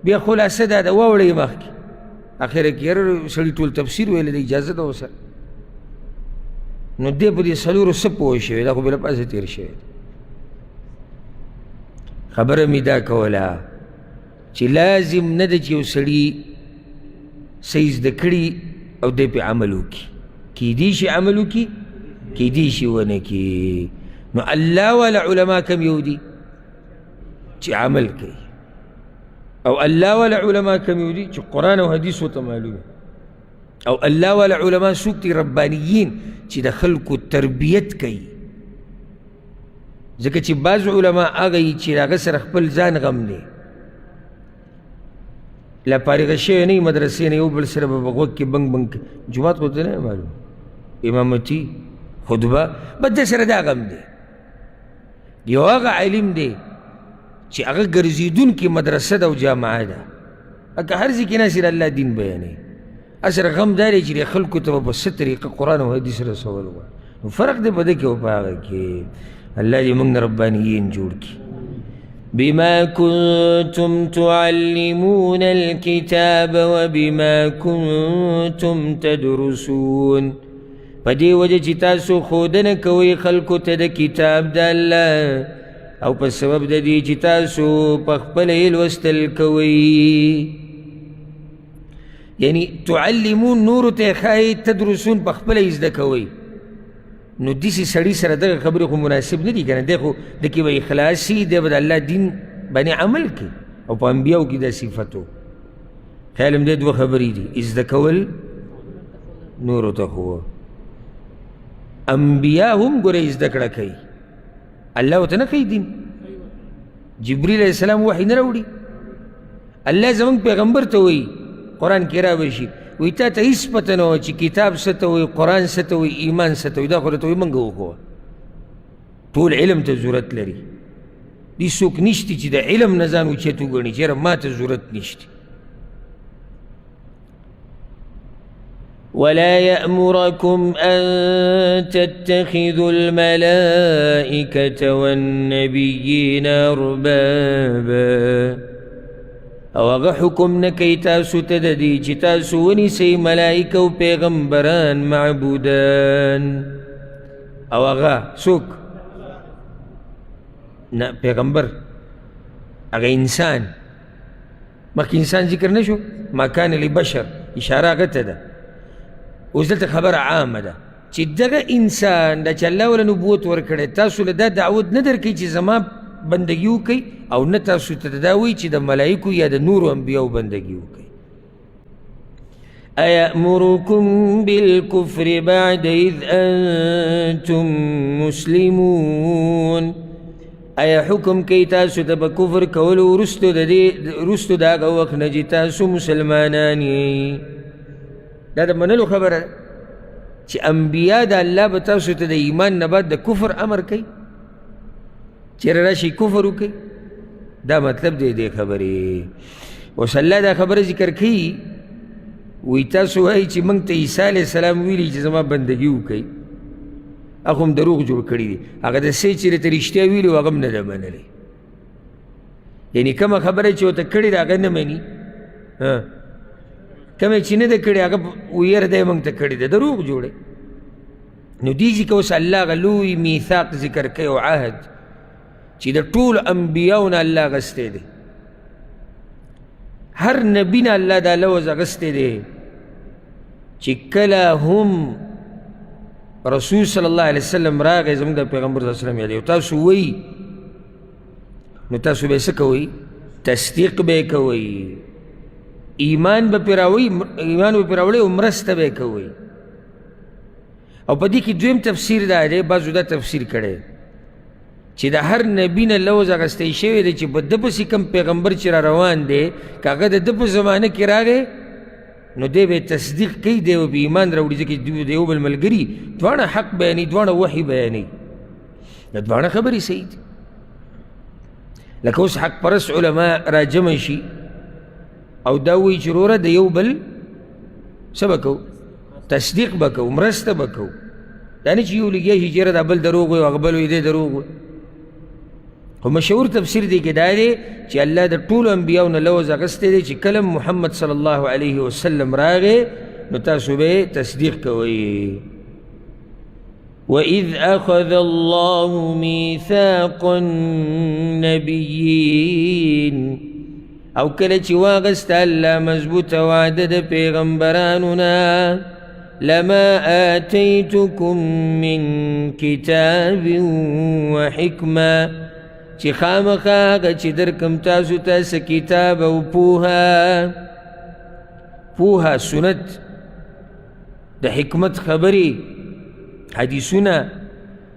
بیا خلاصه دا ده، واوړئ مخکې. آخره کې یاره سړي ټول تفسیر ویلی دی، اجازه ده ورسره. نو دی په دې څلورو څه پوه شوی؟ دا خو بې له پاسه تېر شوی دی. خبره مې دا کوله چې لازم نه ده چې یو سړي څه یې زده کړي او دی پرې عمل وکړي. کیدی شي عمل وکړي، کیدی شي ونه کړي. نو الله والا علما کم یو دي چې عمل کوي، او الله والا علما کم یو دي چې قرآن او حدیث ورته معلومه، او الله والا علما څوک دي؟ ربانیین چې د خلکو تربیت کوي. ځکه چې بعض علما هغه یي چې هغه سره خپل ځان غم دی، لا فارغه شوی نه وي مدرسې نه، یو بل سره به په غوږ کې بنګ بنګ کوي، جومات خو ته نه معلوم، امامتي خطبه، بس ده سره دا غم دی. یو هغه عالم دی چې هغه ګرځېدونکې مدرسه ده او جامعه ده، که هر ځای کې ناست الله دین بیانوي. اصل غم دا دی چې د خلکو ته به په څه طریقه قرآن او حدیث رسول غواړي. نو فرق دی په دې کې او په هغه کې. الله دې موږ نه ربانیین جوړ کړي. بما كنتم تعلمون الكتاب وبما كنتم تدرسون. په دې وجه چې تاسو ښودنه کوئ خلکو ته د کتاب د الله، او په سبب د دې چې تاسو په خپله یې لوستل کوئ. یعنی تعلمون نورو ته ښایي، تدرسون په خپله یې زده کوئ. نو داسې سړي سره دغه خبرې خو مناسب نه دي که نه، دی خو د کې به اخلاص شي، دی به د الله دین باندې عمل کوي. او په انبیاو کې دا صفت و. خیال هم دی دوه خبرې دي، زده کول نورو ته ښووه. انبیا هم ګوره زده کړه کوي، الله ورته نه ښیي دین. جبریل علیه السلام وحي نه راوړي، الله زموږ پیغمبر ته وایي قرآن کې را به شي، وایي تا ته هېڅ پته نه وه چې کتاب څه ته وایي، قرآن څه ته وایي، ایمان څه ته وایي، دا خو راته وایي موږ وښوه. ټول علم ته ضرورت لري. دې څوک نشته چې د علم نه ځان اوچت وګڼي چې یاره ما ته ضرورت نشته. ولا يأمركم أن تتخذوا الملائكة والنبيين أربابا. او هغه حکم نه کوي تاسو ته د دې چې تاسو ونیسئ ملائکه او پیغمبران معبودان. او هغه څوک؟ نه پیغمبر، هغه انسان. مخکې انسان ذکر نه شو، ما کان لبشر، اشاره هغه ته ده. اوس دلته خبره عامه ده چې دغه انسان دا چې الله وله نبوت ورکړی، تاسو له دا دعوت نه درکوي چې زما بندګي وکړئ، او نه تاسو ته دا وایي چې د ملایکو یا د نورو انبیاو بندګي وکړئ. أيأمركم بالكفر بعد إذ أنتم مسلمون. ایا حکم کوي تاسو ته په کفر کولو وروسته د دې وروسته د هغه وخت نه چې تاسو مسلمانان یئ؟ دا د منلو خبره ده چې انبیا د الله به تاسو ته د ایمان نه بعد د کفر امر کوي، چېرې راشي کفر وکړي. دا مطلب دی دې خبرې. اوس الله دا خبره ذکر کوي، وایي تاسو وایئ چې موږ ته عیسی علیه السلام ویلي چې زما بندګي وکړئ، هغه هم دروغ جوړ کړي دي. هغه د څه چې راته رښتیا ویلي وو هغه هم نه ده منلې. یعنې کومه خبره چې ورته کړې ده هغه نه مني، کومه چې نه ده کړې هغه وایي یاره دا یې موږ ته کړې ده، دروغ جوړوي. نو دې ځای کې اوس الله هغه لوی میثاق ذکر کوي او عهد چې د ټولو انبیاو نه الله اخیستی دی، هر نبي نه الله دا لوظ اخیستی دی چې کله هم رسول صلی الله علیه وسلم راغی زموږ د پیغمبر صلی الله علیه وسلم یادوي، تاسو وایي نو تاسو به څه کوئ؟ تصدیق به یې کوئ، ایمان به پرې راوړئ، ایمان به پرې راوړئ او مرسته به یې کوئ. او په دې کې دویم تفسیر دا دی، بعضو دا تفسیر کړی چې د هر نبي نه لوظ اخیستی شوی دی چې په ده پسې کوم پیغمبر چې را روان دی، که هغه د ده په زمانه کې راغی نو دی به تصدیق کوي، دی به ایمان راوړي، ځکه دوی د یو بل ملګري، دواړه حق بیانوي، دواړه وحي بیانوي، دا دواړه خبرې صحیح دي. لکه اوس حق پرست علما راجمع شي او دا وایي چې وروره د یو بل څه به کوو؟ تصدیق به کوو، مرسته به کوو. دا نه چې یو لګیا شي چې یاره دا بل دروغ وایي او هغه بل وایي دی دروغ وایي. خو مشهور تفسیر دی کې دا دی چې الله د ټولو انبیاو نه لوظ اخیستی دی چې کله محمد صلی الله علیه وسلم راغی نو تاسو به تصدیق کوئ. وإذ أخذ الله ميثاق النبيين، او کله چې واغسته الله مضبوطه وعده د پیغمبرانو نه، لما آتيتكم من كتاب وحکمه، چې خامخا هغه چې درکم تاسو ته څه کتاب او پوهه، پوهه سنت د حکمت خبرې حدیثونه،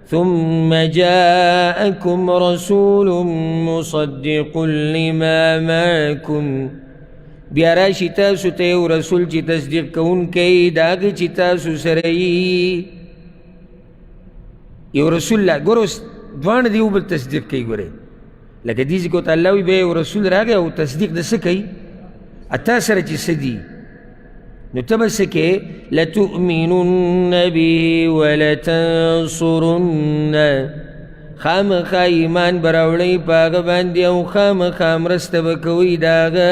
ثم جاءكم رسول مصدق لما معكم، بیا راشي تاسو ته یو رسول چې تصدیق کوونکی د هغې چې تاسو سره یي. یو رسول لا ګوره اوس دواړه د یو بل تصدیق کوي. ګورې لکه دې ځای کې ورته الله وایي بیا یو رسول راغی او تصدیق د څه کوي؟ تا سره چې څه دي. نو ته به څه کې؟ لتؤمنن به ولتنصرن، خامخا ایمان به راوړئ په هغه باندې او خامخا مرسته به کوئ د هغه.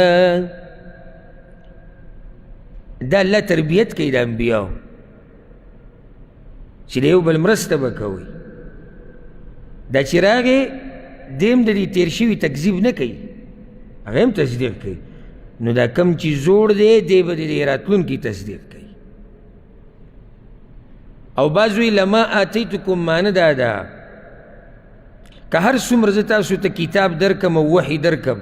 دا الله تربیت کوي د انبیاو چې د یو بل مرسته به کوئ. دا چې راغی دی هم د دې تېر شوي تکذیب نه کوي، هغه هم تصدیق کوي. نو دا کم چې زوړ دی، دی به د دې راتلونکي تصدیق کوي. او بعض وایي لما آتیتکم معنی دا ده که هر څومره زه تاسو ته کتاب درکم او وحي درکم،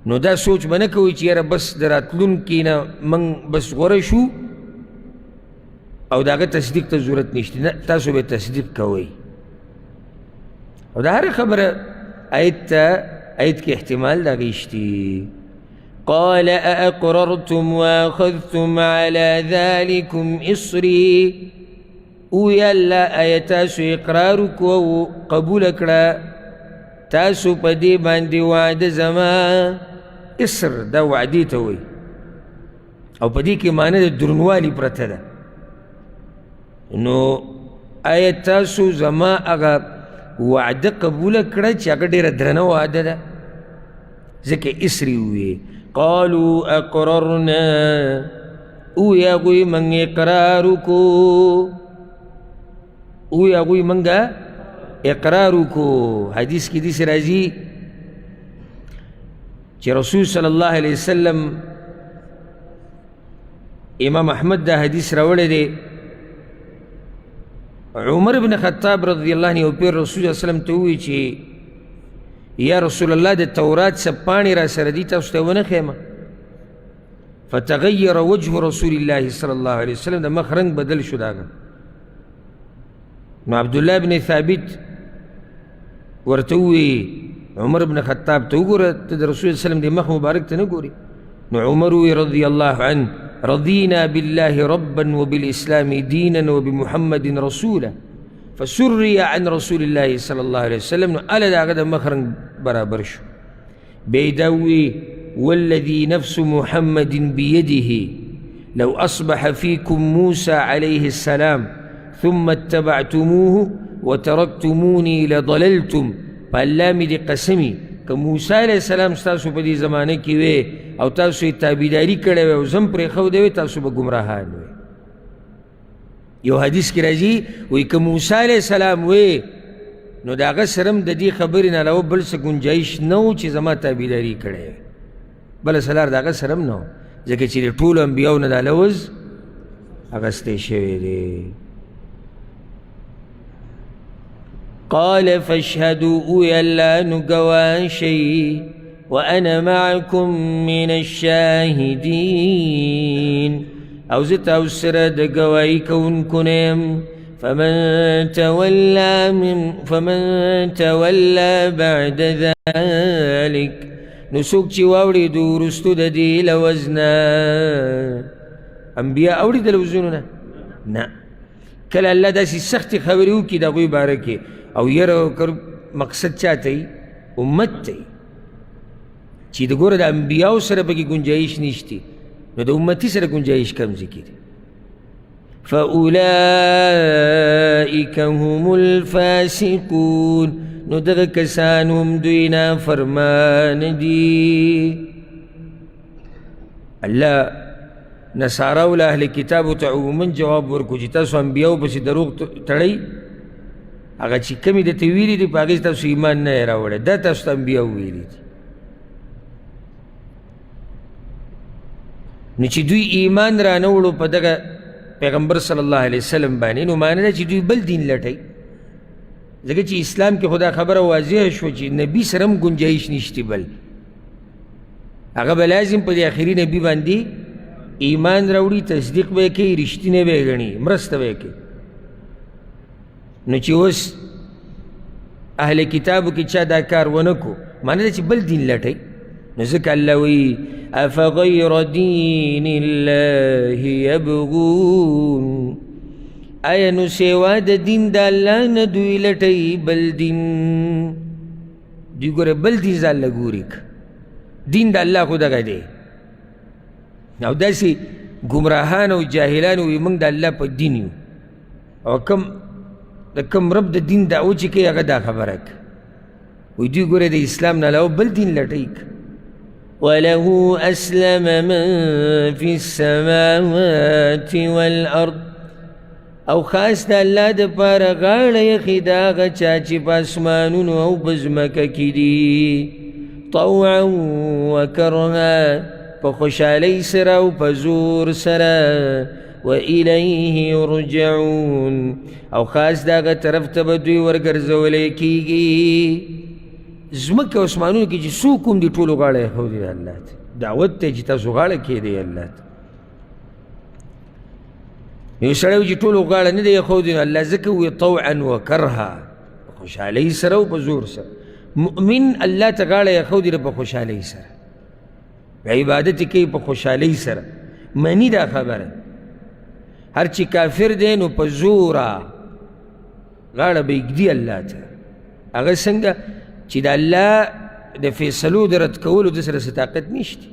نو دا سوچ به نه کوئ چې یاره بس د راتلونکي نه موږ بس غوره شو او د هغه تصدیق ته ضرورت نشته. نه، تاسو به تصدیق کوئ. او د هره خبره آیت ته آیت کې احتمال د هغې شتي. قال أأقررتم وأخذتم على ذلكم إصري، وویل الله آیا تاسو اقرار وکړو او قبوله کړه تاسو په دې باندې وعده زما؟ اصر دا وعدې ته وایي، او په دې کې معنی د درنوالي پرته ده. نو آیا تاسو زما هغه وعده قبوله کړه چې هغه ډېره درنه وعده ده؟ ځکه اسري وویې. قالو اقررنا، وویې هغوی موږ اقرار وکړو، وویې هغوی موږ اقرار وکړو. حدیث کې داسې راځي چې رسول صلی الله علیه وسلم، امام احمد دا حدیث راوړی دی، عمر بن خطاب رضی الله عنه یو پیر رسول صلی الله علیه وسلم ته وویل چې یا رسول الله د تورات څه پاڼې را سره دي، تاسو ته ونه ښیم. فتغیر وجه رسول الله صلی الله علیه وسلم، د مخ رنګ بدل شو د هغه. نو عبدالله بن ثابت ورته وویل عمر بن خطاب ته وګوره، ته د رسول الله وسلم د مخ مبارک ته نه ګورې. نو عمر وویل رضی الله عنه رضینا بالله ربا وبالاسلام دینا وبمحمد رسولا، فسري عن رسول الله صلی الله علیه وسلم. نو هله د هغه د مخ رنګ برابر شو. بیا یې دا وویل والذي نفس محمد بيده لو أصبح فيكم موسى عليه السلام ثم اتبعتموه وتركتموني لضللتم. په الله مې دې قسمي که موسی علیه السلام ستاسو په دې زمانه کې وی او تاسو یې تابعداري کړې وی او زه هم پرېښودی وی، تاسو به ګمراهان وی. یو حدیث کې راځي وایي که موسی علیه السلام وی نو د هغه سره هم د دې خبرې نه علاوه بل څه ګنجایش نه و چې زما تابعداري کړې وی، بله څه لار د هغه سره هم نه و، ځکه چې د ټولو انبیاو نه دا لوظ اخیستی شوی دی. قال فاشهدوا، وویل الله نو ګواه شئ، وأنا معكم من الشاهدين، او زه تاسو سره د ګواهي کوونکو نه یم. فمن تولى بعد ذلك، نو څوک چې واوړېدو وروستو د دې لوظ نه، انبیا اوړي د لوظونو نه؟ نه. کله الله داسې سختې خبرې وکړي د هغوی باره کې او یره وکړ، مقصد چا ته وي؟ امت ته وي، چې د ګوره د انبیاو سره پکې ګنجایش نشتي، نو د امتي سره ګنجایش کم ځای کې دی. فأولئك هم الفاسقون، نو دغه کسان هم دوی نافرمان دي. الله نصاراو له اهل کتابو ته عموما جواب ورکړو چې تاسو انبیاو پسې دروغ تړئ، هغه چې کومې درته ویلي دي په هغې تاسو ایمان نه یې راوړی، دا تاسو ته انبیاو ویلي دي. نو چې دوی ایمان را نه وړو په دغه پیغمبر صلی الله علیه وسلم باندې، نو معنی ده چې دوی بل دین لټوي، ځکه چې اسلام کې خو دا خبره واضح شوه چې نبي سره هم ګنجایش نشتي، بل هغه به لازم په دې آخري نبي باندې ایمان راوړي، تصدیق به یې کوي، رښتینی به یې ګڼي، مرسته به یې کوي. نو چې اوس اهل کتابو کې چا دا کار ونه کړو، معنی ده چې بل دین لټوي. نو ځکه الله وایي افغیر دین الله یبغون، آیا نو سوا د دین د الله نه دوی لټوي بل دین؟ دوی ګوره بل دین ځان له ګوري، دین د الله خو دغه دی. او داسې ګمراهان او جاهلان وي موږ د الله په دین یو، او کم د کم رب د دین دعوه چې کوي هغه دا خبره کوي. وایي دوی ګوره د اسلام نه علاوه بل دین لټوي. وله اسلم من فی السماوات والارض، او خاص د الله دپاره غاړه ایښې د هغه چا چې په اسمانونو او په ځمکه کې دي، طوعا وکرها، په خوشحالۍ سره او په زور سره، وإلیه یرجعون، او خاص د هغه طرف ته به دوی ورګرځولی کېږي. ځمکه او اسمانونو کې چې څوک هم دي ټولو غاړه ایښودې ده الله ته، دعوت دی چې تاسو غاړه کښېږدئ الله ته. یو سړی چې ټولو غاړه نه دی ایښودې، نو الله ځکه وایي طوعا وکرها، په خوشحالۍ سره او په زور سره. مؤمن الله ته غاړه ایښودې ده په خوشحالۍ سره، عبادت یې کوي په خوشحالۍ سره، مني دا خبره. هر چې کافر دی نو په زوره غاړه به ایږدي الله ته. هغه څنګه چې د الله د فیصلو د رد کولو د سره څه طاقت نشته.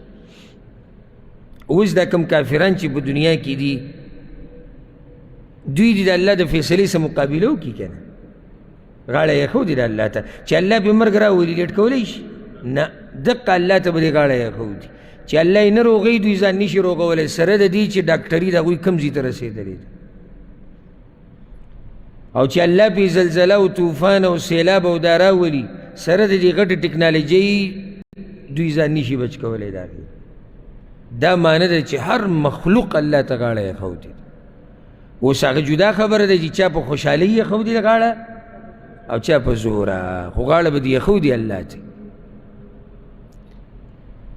اوس دا کوم کافران چې په دنیا کې دي، دوی دي د الله د فیصلې سره مقابله وکړي که نه، غاړه یې ایښودې ده الله ته، چې الله پرې مرګ راولي لیټ کولی شي؟ نه، دقه الله ته به دې غاړه ایښودي. چې الله یې نه روغوي دوی ځان نشي روغولی، سره د دې چې ډاکټري د هغوی کوم ځای ته رسېدلې ده. او چې الله پرې زلزله او طوفان او سیلاب او دا راولي، سره د دې غټې ټکنالوژۍ دوی ځان نشي بچ کولی. د هغې دا معنی ده چې هر مخلوق الله ته غاړه ایښودې ده. اوس هغه جدا خبره ده چې چا په خوشحالۍ ایښودې ده غاړه او چا په زوره، خو غاړه به دې ایښودي الله ته.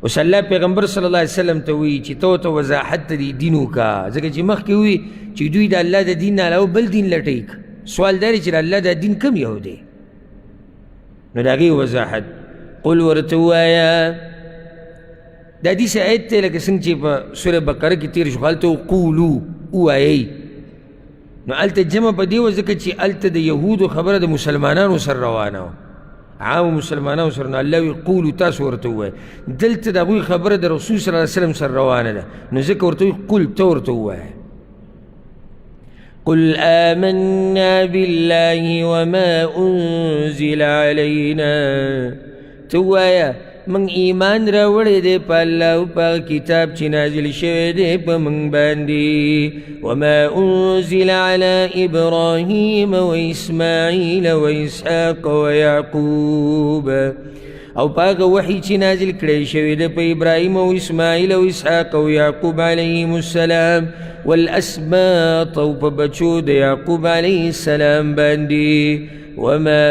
اوس الله پیغمبر صلی الله علیه وسلم ته وایي چې ته ورته وضاحت د دې دین وکړه، ځکه چې مخکې وایي چې دوی د الله د دین نه علاوه بل دین لټوي. سوال دا دی چې د الله د دین کوم یو دی؟ نو د هغې وضاحت قل ورته ووایه. دا داسې آیت دی لکه څنګه چې په سوره بقره کې تېر شو، هلته قولو ووایئ. نو هلته جمع په دې وه ځکه چې هلته د یهودو خبره د مسلمانانو سره روانه وه، عام مسلمانانو سره. نو الله وایي قولو تاسو ورته ووایئ. دلته د هغوی خبره د رسول صلی الله علیه وسلم سره روانه ده، نو ځکه ورته وایي قل، ته ورته ووایه. قل آمنا بالله وما أنزل علينا، ته ووایه موږ ایمان راوړی دی په الله او په هغه کتاب چې نازل شوی دی په موږ باندې، وما أنزل على إبراهيم وإسماعيل وإسحاق ويعقوب، او په هغه وحي چې نازل کړی شوی دی په ابراهیم او اسماعیل او اسحاق او یعقوب علیهم السلام، والاسباط او په بچو د یعقوب علیه السلام باندې، وما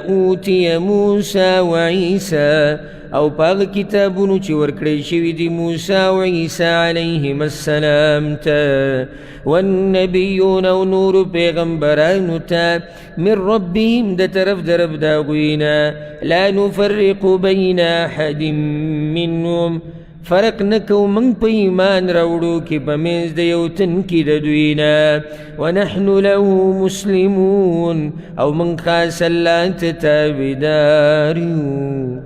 اوتی موسی وعیسی، او په هغه کتابونو چې ورکړی شوي دي موسی او عیسی علیهم السلام ته، والنبیون او نورو پیغمبرانو ته، من ربهم د طرف د رب د هغوی نه، لا نفرق بین احد منهم، فرق نه کوو موږ په ایمان راوړو کې په منځ د یو تن کې د دوی نه، ونحن له مسلمون، او موږ خاص الله ته تابعدار یو.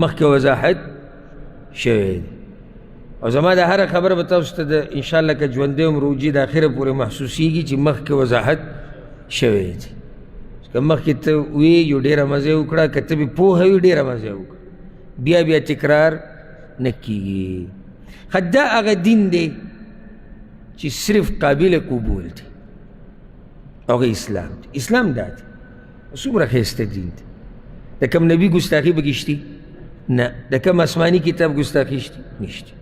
مخکې وضاحت شوی دی. او زما د هره خبره به تاسو ته د انشاءالله که ژوندی وم روجي د اخره پورې محسوسېږي چې مخکې وضاحت شوی دی. که مخکې ته وې یو ډېره مزه یې وکړه، که ته بې پوهه وي ډېره مزه یې وکړه، بیا بیا تکرار نه کېږي. ښه دا هغه دین دی چې صرف قابل قبول دی، هغه اسلام دی. اسلام دا دی، څومره ښایسته دین دی. د کوم نبي ګستاخي پکې شته؟ نه. د کوم آسماني کتاب ګستاخي شته؟ نشته.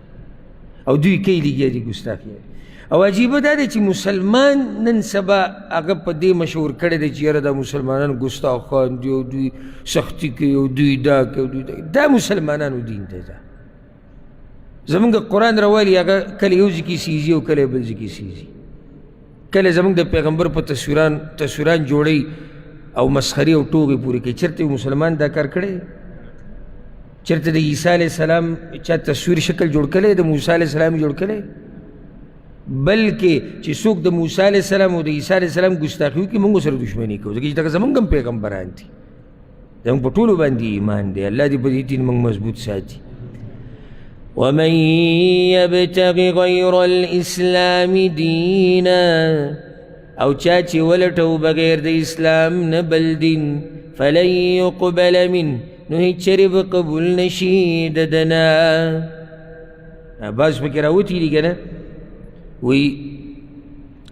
او دوی کوي لګیا دي ګستاخي. او عجیبه دا دی چې مسلمان نن سبا هغه په دې مشهور کړی دی چې یاره دا مسلمانان ګستاخان دي او دوی سختي کوي او دوی دا کوي او دوی دا. دا مسلمانانو دین دی. دا زمونږ قرآن راوالي، هغه کله یو ځای کې سیزي او کله بل ځای کې سیزي. کله زمونږ د پیغمبر په تصویران جوړوي او مسخرې او ټوغې پورې کوي. چېرته یو مسلمان دا کار کړی؟ چېرته د عیسی علیه السلام چا تصویر شکل جوړ کړی؟ د موسی علیه السلام جوړ کړی؟ بلکې چې څوک د موسی علیه السلام او د عیسی علیه السلام ګستاخي وکړي، موږ سره دښمني کوو، ځکه چې دغه زموږ هم پیغمبران دي، زموږ په ټولو باندې ایمان دی. الله دې په دې دین موږ مضبوط ساتي. ومن يبتغ غير الاسلام دینا، او چا چې ولټو بغیر د اسلام نه بل دین، فلن يقبل منه، نو هیڅ چېرې به قبول نشي د ده نه. بعض پکې راوتي دي که نه، وایي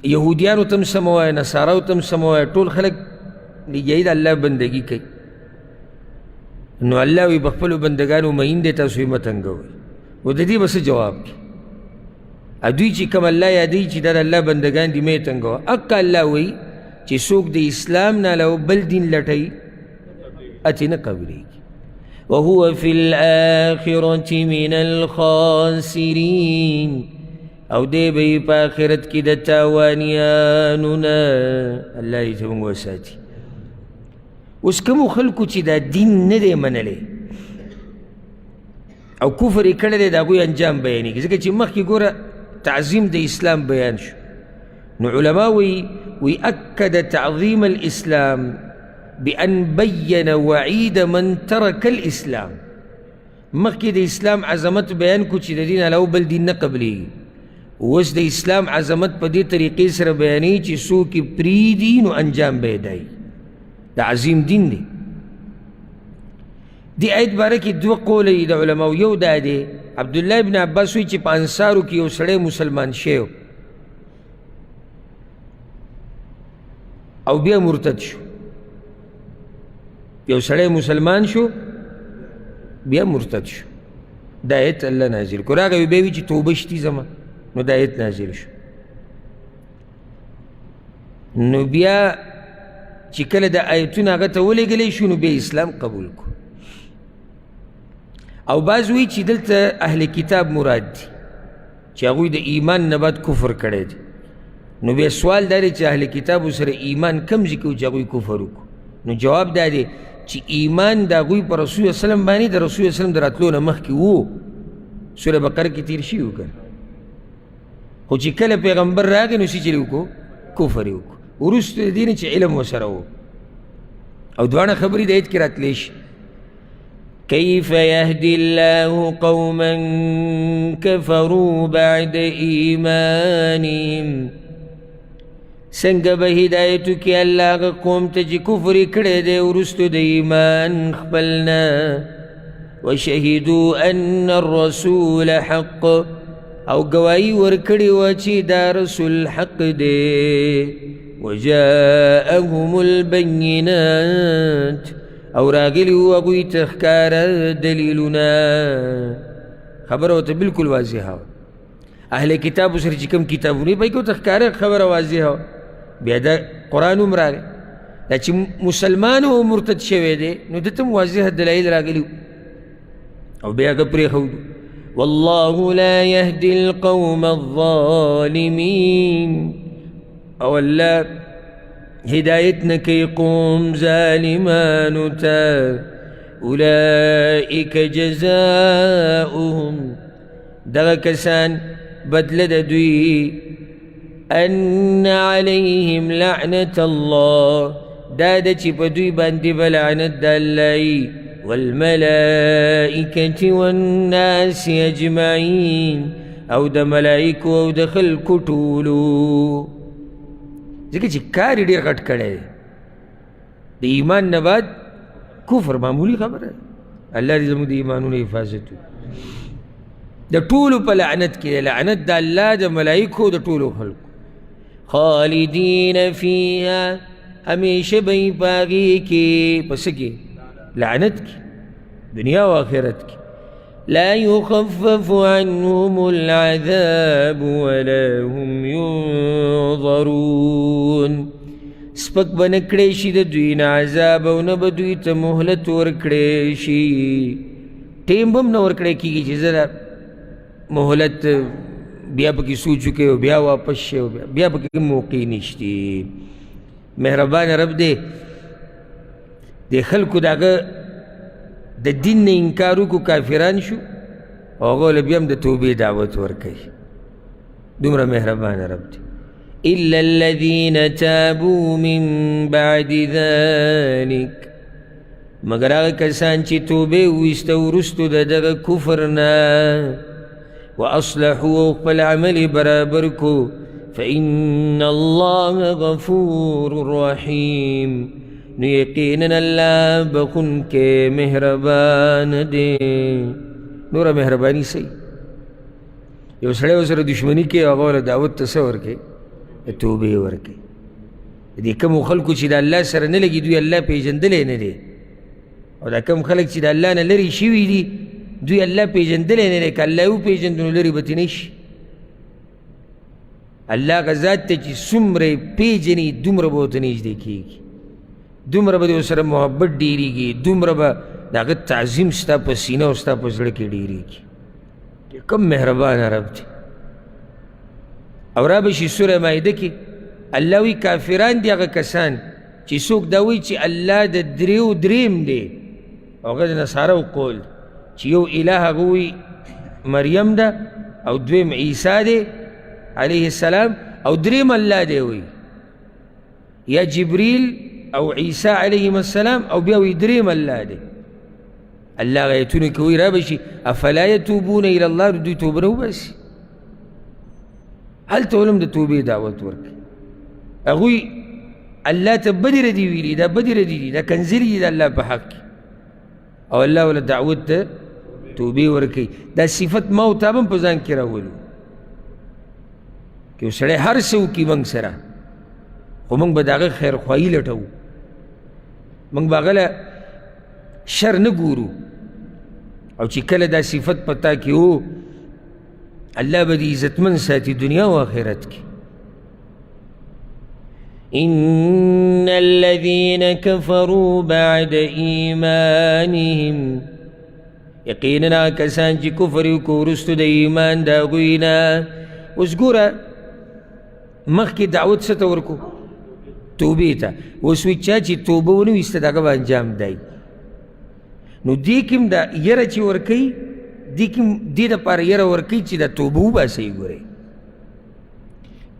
یهودیانو ته هم څه مه وایه، نصاراو ته هم څه مه وایه، ټول خلک لګیایي د الله بندګي کوي. نو الله وایي په خپلو بندګانو مین دی، تاسو یې مه تنګوئ. نو د دې به څه جواب کړي؟ دوی چې کوم الله یادوي چې دا د الله بندګان دي، مه یې تنګوه. اکه الله وایي چې څوک د اسلام نه علاوه بل دین لټوي هسې نه قبلېږي. وهو فی الآخرة من الخاسرین، او دی به یې په آخرت کې د تاوانیانو نه. الله یې زموږ وساتي. اوس کومو خلکو چې دا دین نه دی منلی او کفر یې کړی دی، د هغوی انجام بیانېږي. ځکه چې مخکې ګوره تعظیم د اسلام بیان شو، نو علما وایي وی اکد تعظیم الاسلام بأن بین وعید من ترک الاسلام. مخکې د اسلام عظمت بیان کو چې د دین علاوه بل دین نه قبلېږي. اوس د اسلام عظمت په دې طریقې سره بیانوي چې څوک یې پرېږدي نو انجام به یې دی. دا عظیم دین دی. دې آیت باره کې دوه قوله دي د علماو. یو دا دی، عبدالله ابن عباس وایي چې په انصارو کې یو سړی مسلمان شوی او بیا مرتد شو. یو سړی مسلمان شو بیا مرتد شو، دا آیت الله نازل کړو. راغی بیا وایي چې توبه شتي زما، نو دا آیت نازل شو. نو بیا چې کله دا آیتونه هغه ته ولېږلی شو، نو بیا اسلام قبول کړو. او بعض وایي چې دلته اهل کتاب مراد دي چې هغوی د ایمان نه بعد کفر کړی دی. نو بیا سوال دا دی چې اهل کتابو سره ایمان کم ځای کې و چې هغوی کفر وکړو؟ نو جواب دا دی چې ایمان د هغوی په رسول الله وسلم باندې د رسول الله وسلم د راتلو نه مخکې وو، سوره بقره کې تېر شوي وو که نه. خو چې کله پیغمبر راغی نو څه چل یې وکړو؟ کفر یې وکړو. وروسته د دې نه چې علم ورسره و. او دواړه خبرې د آیت کې راتلی شي. كيف يهدي الله قوما كفروا بعد إيمانهم، څنګه به هدایت وکړي الله هغه قوم ته چې کفر یې کړی دی وروسته د ایمان خپل نه. وشهدوا أن الرسول حق، او ګواهي ورکړې وه چې دا رسول حق دی. وجاءهم البينات، او راغلي وو هغوی ته ښکاره دلیلونه. خبره ورته بالکل واضحه وه. اهل کتابو سره چې کوم کتابونه پکې ورته ښکاره خبره واضحه وه. بیا دا قرآن هم راغی، دا چې مسلمان او مرتد شوی دی نو ده ته هم واضح دلایل راغلي او بیا هغه پرېښودو. والله لا يهدي القوم الظالمين، او الله هدایت نه کوي قوم ظالمانو ته. اولئک جزاؤهم، دغه کسان بدله د دوی، ان علیهم لعنة الله، دا ده چې په دوی باندې به لعنت د الله وي، والملائکة والناس اجمعین، او د ملائکو او د خلکو ټولو. ځکه چې کار یې ډېر غټ کړی دی. د ایمان نه بعد کفر معمولي خبره ده. الله دې زموږ د ایمانونو حفاظت وکړي. د ټولو په لعنت کې دی، لعنت د الله، د ملائکو، د ټولو خلکو. خالدین فیها، همیشه به یې په هغې کې، په څه کې؟ لعنت کې، دنیا او آخرت کې. لا يخفف عنهم العذاب ولا هم ينظرون، سپک به نه کړی شي د دوی نه عذاب او نه به دوی ته مهلت ورکړی شي. ټیم به هم نه ورکړی کېږي چې زه مهلت بیا پکې سوچ وکړې او بیا واپس شي او بیا پکې موقع نشتي. مهربان رب دی د خلکو د هغه د دین نه انکار وکړو، کافران شو، او هغه له بیا هم د توبې دعوت ورکوي. دومره مهربان رب دی. إلا الذين تابوا من بعد ذلك، مګر هغه کسان چې توبې وویسته وروستو د دغه کفر نه، واصلحو او خپل عمل یې برابر کو، فإن الله غفور رحیم، نو یقینا الله بخښونکی مهربان دی. نوره مهرباني څه؟ یو سړی ورسره دښمني کوي، هغه ورله دعوت ته څه ورکوي؟ توبې ورکوي. دې کومو خلکو چې د الله سره نه لګي دوی الله پېژندلی نه دی، او دا کوم خلک چې د الله نه لرې شوي دي دوی الله پېژندلی نه دی. که الله یې وپېژندو نو لرې به ترې نه شي. الله هغه ذات ته چې څومره یې پېژني دومره به ورته نږدې کېږي، دومره به دې ورسره محبت ډېرېږي، دومره به د هغه تعظیم ستا په سینه او ستا په زړه کې ډېرېږي. کوم مهربانه رب دی. او را به شي سوره مائده کې الله وایي کافران دي هغه کسان چې څوک دا وایي چې الله د دریو دریم دی، او هغه د نصارو قول چې یو اله هغه وایي مریم ده، او دویم عیسی دی علیه السلام، او دریم الله دی وایي، یا جبریل او عیسی علیهم السلام، او بیا وایي دریم الله دی. الله هغه ایتونو کې وایي را به شي افلا یتوبون الی الله، دوی توبه نه وباسي. هلته ولهم د توبې دعوت ورکوي. هغوی الله ته بدې ردې ویلي، دا بدې ردې دي، دا کنځلې دي د الله په حق کې، او الله وله دعوت ته توبې ورکوي. دا صفت ما او تا به هم په ځان کې راولو که یو سړی هر څه وکړي موږ سره، خو موږ به د هغه خیرخواهي لټوو، موږ به هغه له شر نه ګورو. او چې کله دا صفت په تا کې و، الله به دې عزتمن ساتي دنیا او آخرت کې. إن الذين كفروا بعد إيمانهم، یقینا کسان چې کفر وکړو وروسته د ایمان د هغوی نه. اوس ګوره مخکې دعوت څه ته ورکو؟ توبې ته. اوس وایي چا چې توبه ونه ویسته د هغه به انجام دی. نو دې کې هم دا یره چې ورکوي، دې کې هم دې دپاره یره ورکوي چې دا توبه وباسئ. ګورئ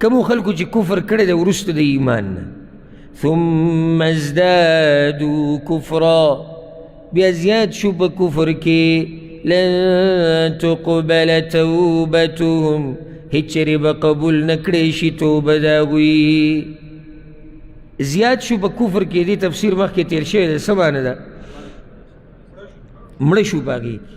کومو خلکو چې کفر کړی دی وروسته د ایمان نه، ثم ازدادوا کفرا، بیا زیات شو په کفر کې، لن تقبل توبتهم، هیڅ چېرې به قبول نه کړی شي توبه د هغوی. زیات شو په کفر کې، دې تفسیر مخکې تېر شوی دی. څه معنی ده؟ مړه شو په هغې کې،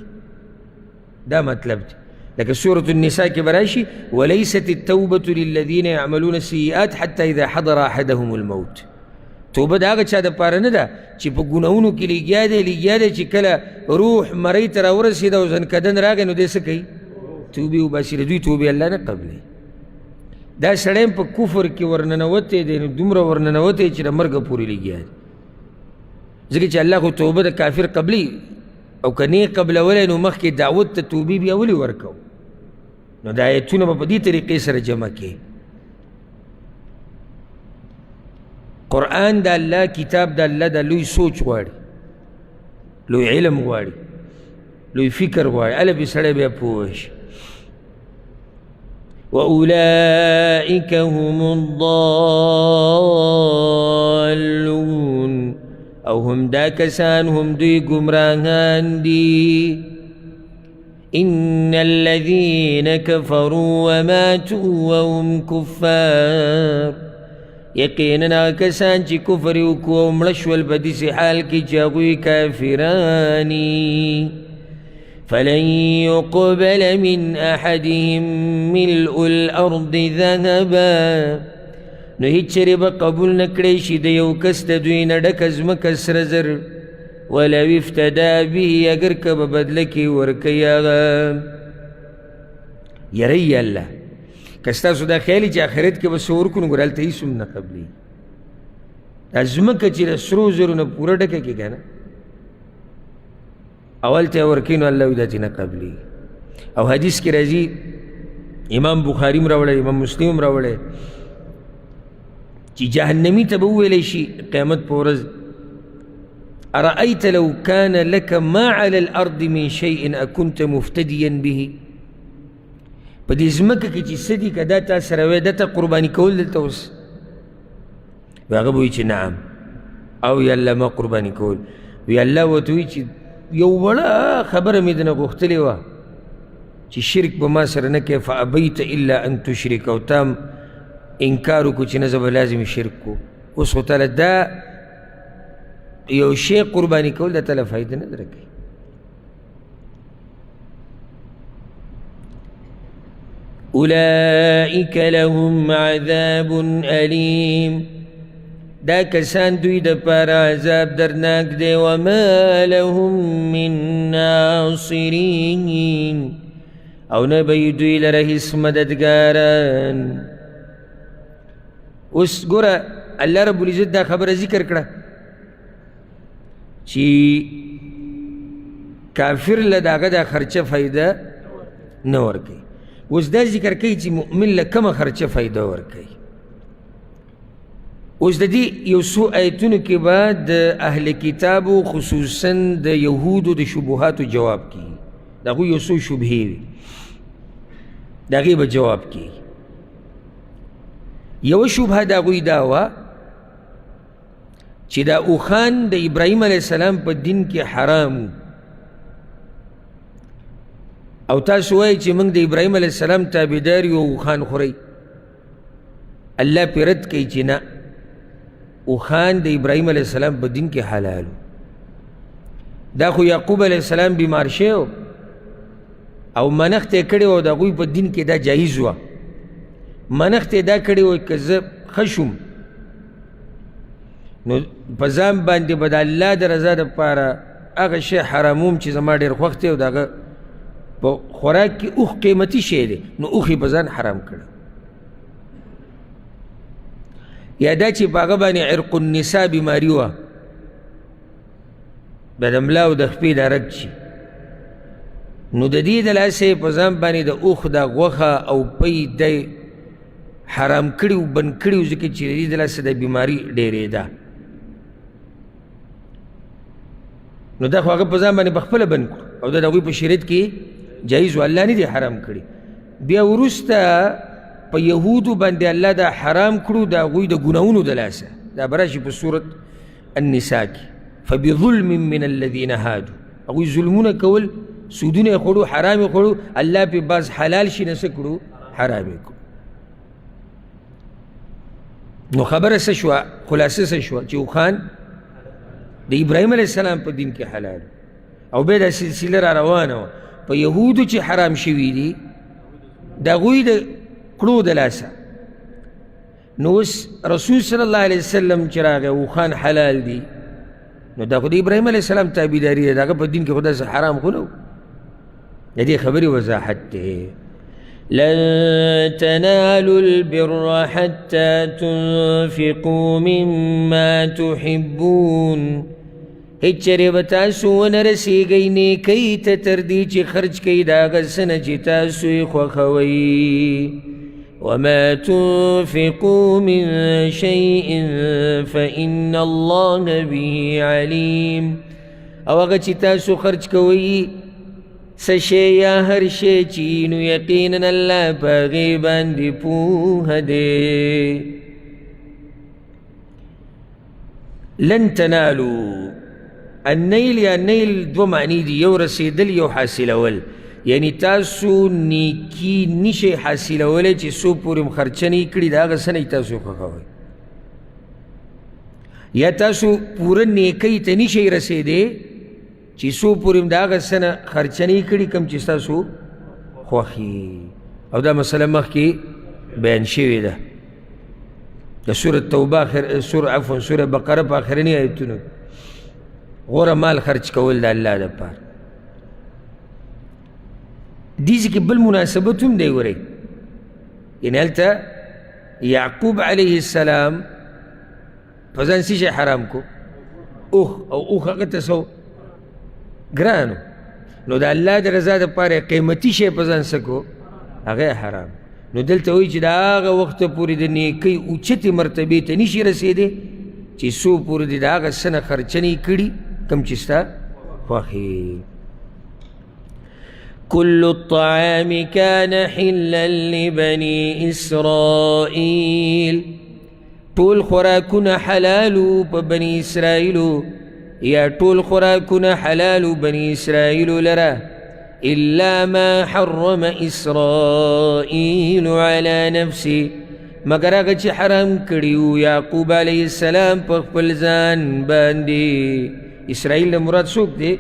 دا مطلب دی. لکه سورة النساء کې به راشي وليست التوبة للذين يعملون السيئات حتى إذا حضر أحدهم الموت. توبه د هغه چا دپاره نه ده چې په ګناهونو کې لګیا دی لګیا دی، چې کله روح مرۍ ته راورسېده او ځنکدن راغی نو دی څه کوي؟ توبې وباسي. د دوی توبې الله نه قبلوي. دا سړی هم په کفر کې ورننوتی دی، نو دومره ورننوتی چې د مرګه پورې لګیا دی، ځکه چې الله خو توبه د کافر قبلوي، او که نه یې قبلولی نو مخکې دعوت ته توبې بیا ولې ورکوو؟ نو دا آیتونه به په دې طریقې سره جمع کړي. قرآن د الله کتاب د الله د لوی سوچ غواړي، لوی علم غواړي، لوی فکر غواړي، هله پرې سړی بیا پوه شي. وأولئك هم الضالون، او هم دا کسان هم دوی ګمراهان دي. إن الذين كفروا وماتوا وهم كفار، یقینا کسان چې کفر وکړو او مړه شول په داسې حال کې چې هغوی کافران، فلن يقبل من أحدهم ملء الأرض ذهبا، نو هیڅ چېرې به قبول نه کړی شي د یو کس د دوی نه ډکه ځمکه سره زر، ولو افتدا به، اګر که به بدله کې ورکوي هغه. یری الله، که ستاسو دا خیال چې آخرت کې به څه ورکړو نو ګوره هلته هېڅ هم نه قبلېږي. دا ځمکه چې د سرو زرو نه پوره ډکه کړي که نه، او هلته یې ورکوي نو الله وایي دا ترې نه قبلېږي. او حدیث کې راځي، امام بخاري هم راوړی، امام مسلم هم راوړی، چې جهنمي ته به وویلی شي قیامت په ورځ، أرأيت لو كان لك ما على الأرض من شيء أكنت مفتديا به؟ په دې ځمکه کې چې څه دي که دا تا سره وی، دا ته قرباني کول دلته اوس؟ هغه به وایي چې نعم، او یا الله ما قرباني کول. وی الله ورته وایي چې یو وړه خبره مې درنه غوښتلې وه چې شرک به ما سره نه کوې، فابیت الا ان تشرک، او تا هم انکار وکړو چې نه زه به لازم شرک کوم. اوس خو تاله دا یو شی قرباني کول دا تاله فایده نه درکوي. اولئک لهم عذاب الیم، دا کسان دوی د پاره عذاب درناک دی. وما لهم من ناصرین، او نه به یې دوی لره هیڅ مددګاران. اوس ګوره الله رب العزت دا خبره ذکر کړه چې کافر له د هغه دا خرچه فایده نه ورکوي. اوس دا ذکر کوي چې مؤمن له کومه خرچه فایده ورکوي. اوس د دې یو څو آیتونو کې به د اهل کتابو خصوصا د یهودو د شبهاتو جواب کیږي. د هغوی یو څو شبهې وي، د هغې به جواب کیږي. یوه شبهه د هغوی دا وه چې دا اوښان د ابراهیم علیه السلام په دین کې حرام وو، او تاسو وایئ چې موږ د ابراهیم علیه السلام تابعدار یو، اوښان خورئ. الله پرې رد کوي چې نه، اوښان د ابراهیم علیه السلام په دین کې حلال وو. دا خو یعقوب علیه السلام بیمار شوی او منښت یې کړی و، د هغوی په دین کې دا جایز وه. منښت یې دا کړی و که زه ښه شوم نو په ځان باندې به د الله د رضا دپاره هغه شی حراموم چې زما ډېر خوښ دی، او د هغه په خوراک کې اوښ قیمتي شی دی، نو اوښ یې په ځان حرام کړی. یا دا چې په هغه باندې عرق النسا بیماري وه، دا د ملا او د خپې دا رګ شي، نو د دې د لاسه یې په ځان باندې د اوښ دا غوښه او پی دی حرام کړي او بند کړي وو، ځکه چې د دې د لاسه د بیماري ډېرېده. نو دا خو هغه په ځان باندې په خپله بند کړو، او دا د هغوی په شریعت کې جایز و، الله نه دی حرام کړي. بیا وروسته په یهودو باندې الله دا حرام کړو د هغوی د ګناهونو د لاسه. دا به راشي په سورت النساء کې، فبظلم من الذین هادو. هغوی ظلمونه کول، سودونه یې خوړو، حرام یې خوړو، الله پې بعض حلال شي نه څه کړو، حرام یې کړو. نو خبره څه شوه، خلاصه څه شوه چې اوښان د ابراهیم علیه السلام په دین کې حلال، او بیا دا سلسله را روانه وه. په یهودو چې حرام شوي دي د هغوی د کړو د لاسه. نو اوس رسول صلی الله علیه وسلم چې راغی اوښان حلال دي، نو دا خو د ابراهیم علیه السلام تابعداري ده، د هغه په دین کې خو داسې حرام خو نه و. د دې خبرې وضاحت دی. لن تنالوا البر حتى تنفقوا مما تحبون، هیڅ چېرې به تاسو ونه رسېږئ نیکۍ ته تر دې چې خرج کړئ د هغه څه نه چې تاسو یې خوښوئ. وما تنفقوا من شيء فإن الله به عليم، او هغه چې تاسو خرج کوئ څه شی یا هر شی چې، نو یقینا الله په هغې باندې پوهه دی. لن تنالو، النیل یا نیل دوه معنی دي، یو رسېدل یو حاصلول. یعنی تاسو نیکی نشئ حاصلولی چې څو پورې هم خرچه نه کړي د هغه څه نه تاسو خوښوئ، یا تاسو پوره نیکۍ ته نشئ رسېدی چې څو پورې هم د هغه څه نه خرچه نه کړي کوم چې ستاسو خوښي. او دا مسله مخکې بیان شوې ده د سورة توبه آخر، سورة عفوا سورة بقره په آخرني آیتونو. غوره مال خرچ کول د الله دپاره. دې ځای کې بل مناسبت هم دی ګورئ، یعنې هلته یعقوب علیه السلام په ځان څه شی حرام کو؟ اوښ، او اوښ هغه ته څه ګران و، نو د الله د رضا دپاره قیمتي شی په ځان څه کو؟ هغه یې حرام. نو دلته وایي چې د هغه وخته پورې د نیکۍ اوچتې مرتبې ته نشي رسېدی چې څو پورې دې د هغه څه نه خرچه نه کړي کوم چې ستا خوښي. كل الطعام كان حلا لبني إسرائيل، ټول خوراکونه حلالو په بني اسرائیلو یا ټول خوراکونه حلال بني اسرائیلو لره الا ما حرم اسرائیل علی نفسه، مګر هغه چې حرام کړي وو یعقوب علیه السلام په خپل ځان باندې. اسرائیل نه مراد څوک دی؟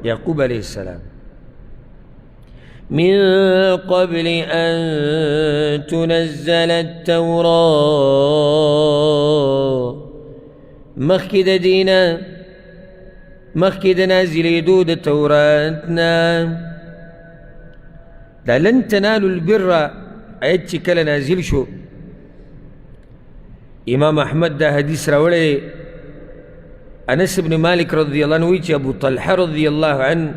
یعقوب علیه السلام. من قبل أن تنزل التوراة، مخکې د دینه، مخکې د نازلېدو د تورات نه. دا لن تنالوا البر آیت چې کله نازل شو، امام احمد دا حدیث راوړی. انس بن مالک رضی الله عنه وایي چې ابو طلحه رضی الله عنه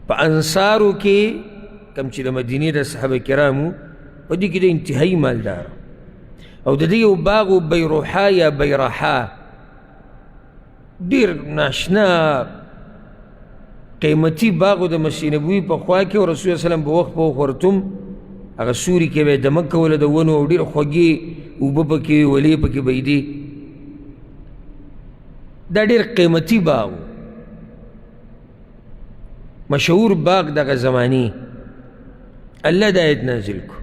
په انصارو کې کوم چې د مدینې د صحابه کرامو په دې کې د انتهایي مالدار او د دې یو باغ و بیروحا یا بیرحا، ډېر ناشنا قیمتي باغ و د مسجد نبوي په خوا کې، او رسول الله وسلم به وخت په وخت ورتم هغه سوري کې به یې دمه کوله د ونو، او ډېر خوږې اوبه پکې وې، ولې پکې بهېدې. دا ډېر قیمتي باغ و، مشهور باغ دغه زمانې. الله دا آیت نازل کړو.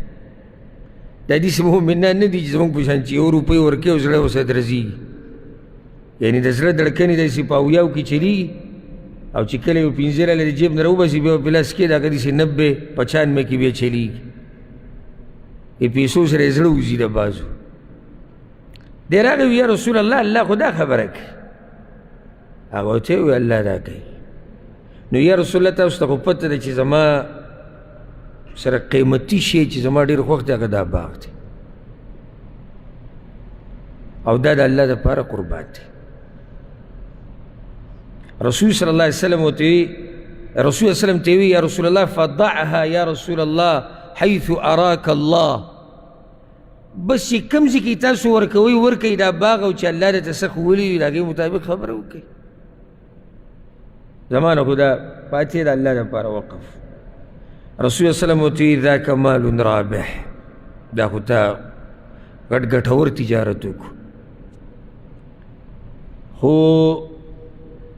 دا داسې مؤمنان نه دي چې زموږ په شان چې یو روپۍ ورکوي او زړه ورسره درزېږي، یعنې د زړه دړکنې داسې په اویاو کې چلېږي، او چې کله یو پنځه لاله د جیب نه راوباسي بیا په لاس کې د هغه داسې 90 95 کې بیا چلېږي، د پیسو سره یې زړه وځي د بعضو. دی راغی وی یا رسول الله، الله خو دا خبره کوي. هغه ورته وویل الله دا کوي. نو یا رسول الله تاسو ته خو پته ده چې زما سره قیمتي شی چې زما ډېر خوښ دی هغه دا باغ دی، او دا د الله دپاره قربان دی. رسول صلی الله علیه وسلم ورته وی، رسول الله وسلم ته وی یا رسول الله فضعها یا رسول الله حیث اراک الله، بس چې کوم ځای کې تاسو ورکوئ ورکوئ دا باغ، او چې الله درته څه ښوولي وي د هغې مطابق خبره وکړئ. زما نه خو دا پاتې د الله دپاره وقف. رسول الله وسلم ورته وی ذاک مال رابح، دا خو تا غټ ګټور تجارت وکړو، خو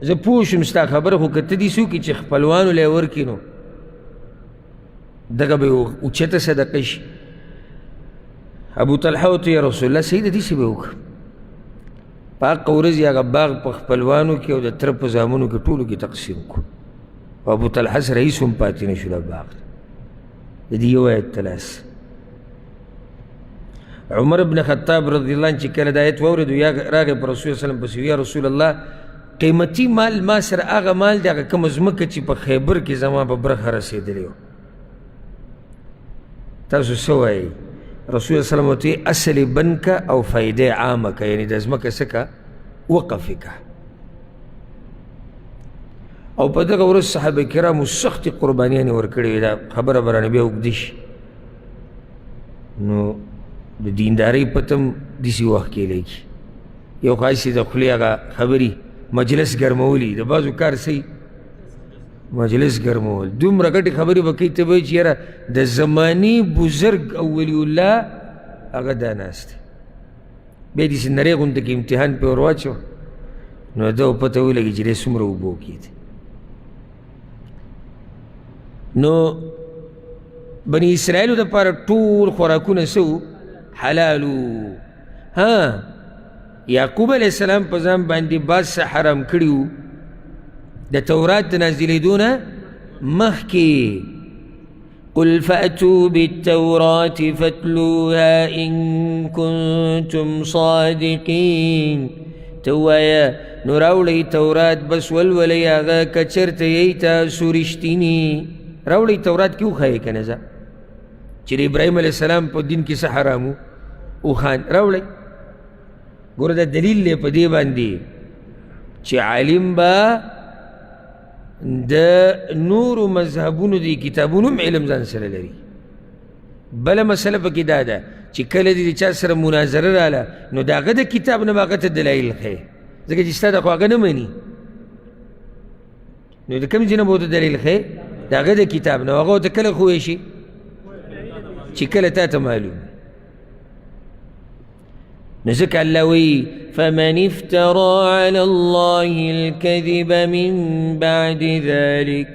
زه پوه شوم ستا خبره، خو که ته داسې وکړې چې خپلوانو له یې ورکړې نو دغه به اوچته صدقه شي. ابو طلحه ورته یا رسول الله صحیح ده داسې به وکړم. په هغه ورځ یې هغه باغ په خپلوانو کې او د تره په زامنو کې ټولو کې تقسیم کړو، او ابو طلحه سره هېڅ هم پاتې نه شو دا باغ. د دې یو آیت ته لاس. عمر بن خطاب رضی الله عنه چې کله دا آیت واورېدو یا راغی پر رسول الله وسلم پسې، یا رسول الله قیمتي مال ما سره هغه مال دی هغه کومه ځمکه چې په خیبر کې زما په برخه رسېدلې وه، تاسو څه وایئ؟ رسول الله وسلم ورته ویل اصل یې بند که او فایده یې عامه که، یعنې د ځمکه څه که وقف یې که. او په دغه ورځ صحابه کرامو سختې قربانیانې ورکړې وې. دا خبره به رانه بیا اوږده شي، نو د دیندارۍ پته هم داسې وخت کې لګي. یو خو هسې د خولې هغه خبرې مجلس ګرمولي، د بعضو کار څه مجلس ګرمول، دومره غټې خبرې به کوي ته به وایې چې یاره د زمانې بزرګ او ولی الله هغه دا ناست دی. بیا داسې نری غونډه کې امتحان پرې ور واچو نو ده پته ولګي چې دی څومره اوبو کې دی. نو بني اسرائیلو دپاره ټول خوراکونه څه وو؟ حلال وو. ها یعقوب علیه السلام په ځان باندې بعض څه حرام کړي وو د تورات د نازلېدو نه مخکې. قل فأتوا بالتوراة فاتلوها إن كنتم صادقين. ته ووایه نو راوړئ تورات، بس ولولئ هغه که چېرته یئ تاسو رښتیني. راوړئ تورات کې وښایئ که نه ځه چې د ابراهیم علیه السلام په دین کې څه حرام وو، اوښان راوړئ. ګوره دا دلیل دی په دې باندې چې عالم به د نورو مذهبونو د کتابونو هم علم ځان سره لري. بله مسله پکې دا ده چې کله دې چا سره مناظره راله نو د هغه د کتاب نه به هغه ته دلایل ښیې، ځکه چې ستا د خو هغه نه مني، نو د کوم ځای نه به ورته دلیل ښیې؟ د هغه د کتاب نه. هغه ورته کله ښوی شي؟ چې کله تا ته معلوم. نو ځکه الله وایي فمن افترا على الله الكذب من بعد ذلك،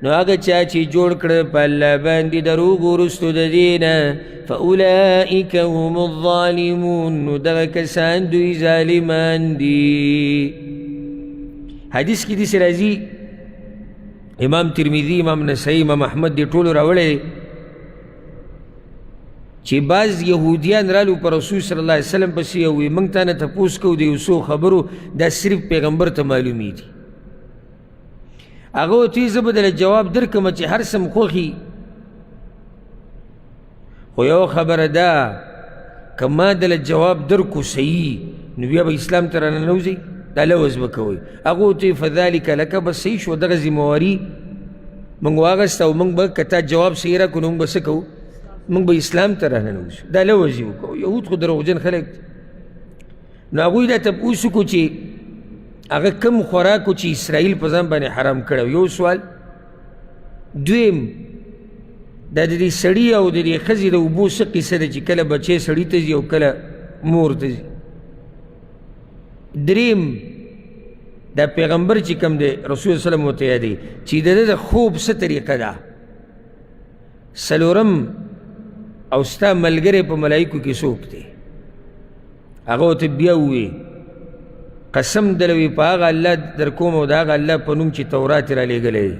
نو هغه چا چې جوړ کړ په الله باندې دروغ وروستو د دې نه، فأولئک هم الظالمون، نو دغه کسان دوی ظالمان دي. حدیث کې داسې راځي، امام ترمذي، امام نسائی، امام احمد دې ټولو راوړی چې بعض یهودیان رالو پر رسول صلی الله علیه وسلم پسې او وایي موږ تا نه تپوس کوو د یو څو خبرو، دا صرف پیغمبر ته معلومې دي. هغه ورته وایي زه به درله جواب درکړم چې هر څه مو خوښي، خو یوه خبره ده، که ما درله جواب درکړو صحیح نو بیا به اسلام ته راننوځئ، دا لوظ به کوئ. هغه ورته وایي فذلک لک، بس صحیح شو، دغه ذمهواري موږ واخیسته او موږ به که تا جواب صحیح راکړو نو موږ به څه کوو، موږ به اسلام ته راننوځو. دا لوظ یې وکړو. یهود خو دروغجن خلک دي. نو هغوی دا تپوس وکړو چې هغه کم خوراک و چې اسرائیل په ځان باندې حرام کړی. یو سوال. دویم، دا د دې سړي او د دې ښځې د اوبو څه قصه ده چې کله بچی سړي ته ځي او کله مور ته ځي. دریم، دا پیغمبر چې کوم دی رسول الله وسلم ورته یادوي چې د ده د خوب څه طریقه ده. څلورم، او ستا ملګری په ملایکو کې څوک دی؟ هغه ورته بیا ووایي قسم دلوي په هغه الله در کوم او د هغه الله په نوم چې تورات یې رالیږلی دی،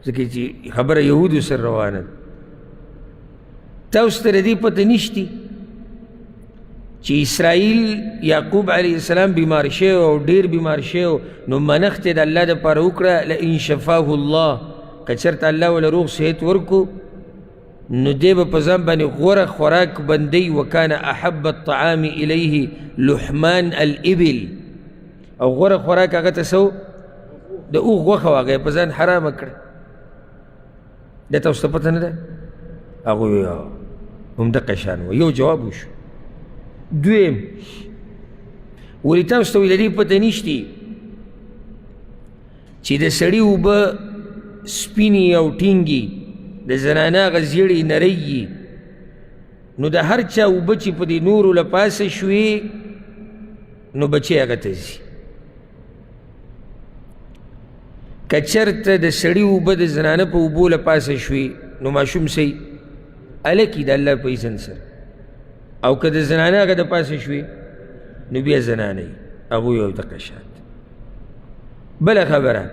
ځکه چې خبره یهودو سره روانه ده. تاسو ته د دې پته نشتي چې اسرائیل یعقوب علیه السلام بیمار شوی او ډېر بیمار شوی، نو منښت یې د الله دپاره وکړه، لئن شفاه الله، که چېرته الله وله روغ صحت ورکړو نو دی به په ځان باندې غوره خوراک بندوي. وکان احب الطعام الیه لحمان الابل، او غوره خوراک هغه ته څه د اوښ غوښه وه، هغه یې په ځان حرامه کړه. دا تاسو ته پته نه ده؟ هغوی همدقه شان وه. یو جواب وشو. دویم، ولې تاسو ته وایي د دې پته نشتي چې د سړي اوبه سپینې او ټینګې، د زنانه هغه زیړې نرۍ وي، نو د هر چا اوبه چې په دې نورو له پاسه شوې نو بچی هغه ته ځي. که چېرته د سړي اوبه د زنانه په اوبو له پاسه شوې نو ماشوم څه هلک د الله په اذن سره، او که د زنانه هغه د پاسه شوې نو بیا زنانه وي. هغوی یو دقه شان. بله خبره،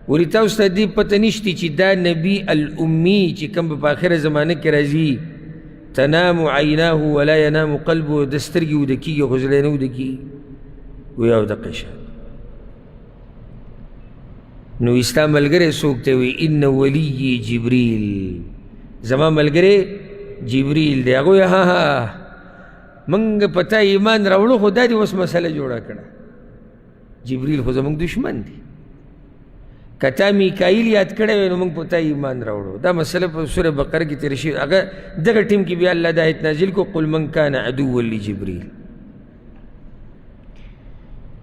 ولې تاسو ته دې پته نشتي چې دا نبی الامي چې کوم به په آخره زمانه کې راځي، تنام عیناه ولا ینام قلبه، د سترګې ویده کېږي خو زړه یې نه ویده کېږي. وایي او دقه شان. نو ستا ملګری څوک دی؟ وایي ان ولیي جبریل، زما ملګری جبریل دی. هغه وایي ها ها موږ په تا ایمان راوړو، خو دا دې اوس مسله جوړه کړه، جبریل خو زموږ دښمن دی، که تا میکایل یاد کړی وی نو موږ په تا ایمان راوړو. دا مسله په سوره بقره کې تېره شوې. هغه دغه ټیم کې بیا الله دا آیت نازل کړو، قل من کان عدوا لجبریل